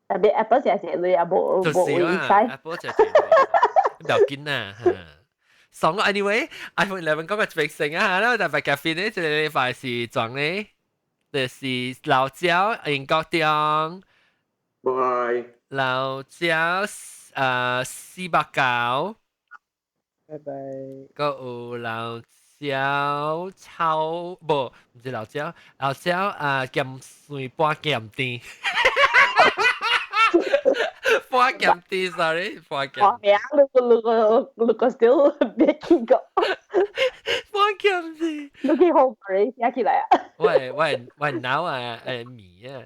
特別 Apple 成日鐳也無無會使。 Apple 就係唔要緊啊。爽啊！Anyway，iPhone 11講個別成啊，啦，但係咖啡呢，這個禮拜是撞呢，就是老椒英國中，拜。老椒489，拜拜。閣有老椒炒，無，毋是老椒，老椒啊鹹蒜半鹹甜。半鹹甜，sorry，半鹹。名，你個 still 別見過。半鹹甜。你去好 brave 寫起來啊！我腦啊麵啊，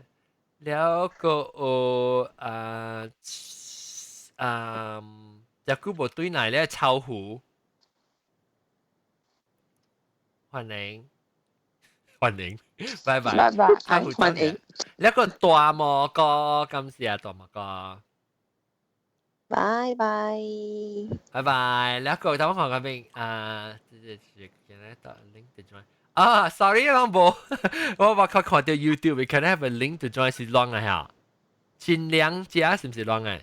了閣有啊啊，這久無對來咧臭糊，歡迎歡迎，拜拜，拜拜，歡迎。一個大魔哥，感謝大魔哥。拜拜，拜拜。你一個等我看嗰邊啊，這個。這個 can I link to join？啊，sorry 攏無，我我看看到 YouTube，can I have a link to join 是亂嘅嚇？盡量加是毋是亂嘅？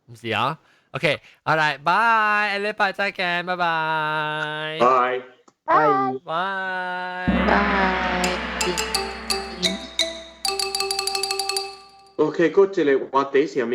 毋是啊？OK，好來，拜，下禮拜再見，拜拜。拜。拜。拜。拜。 OK，嗰一個話題是啥物？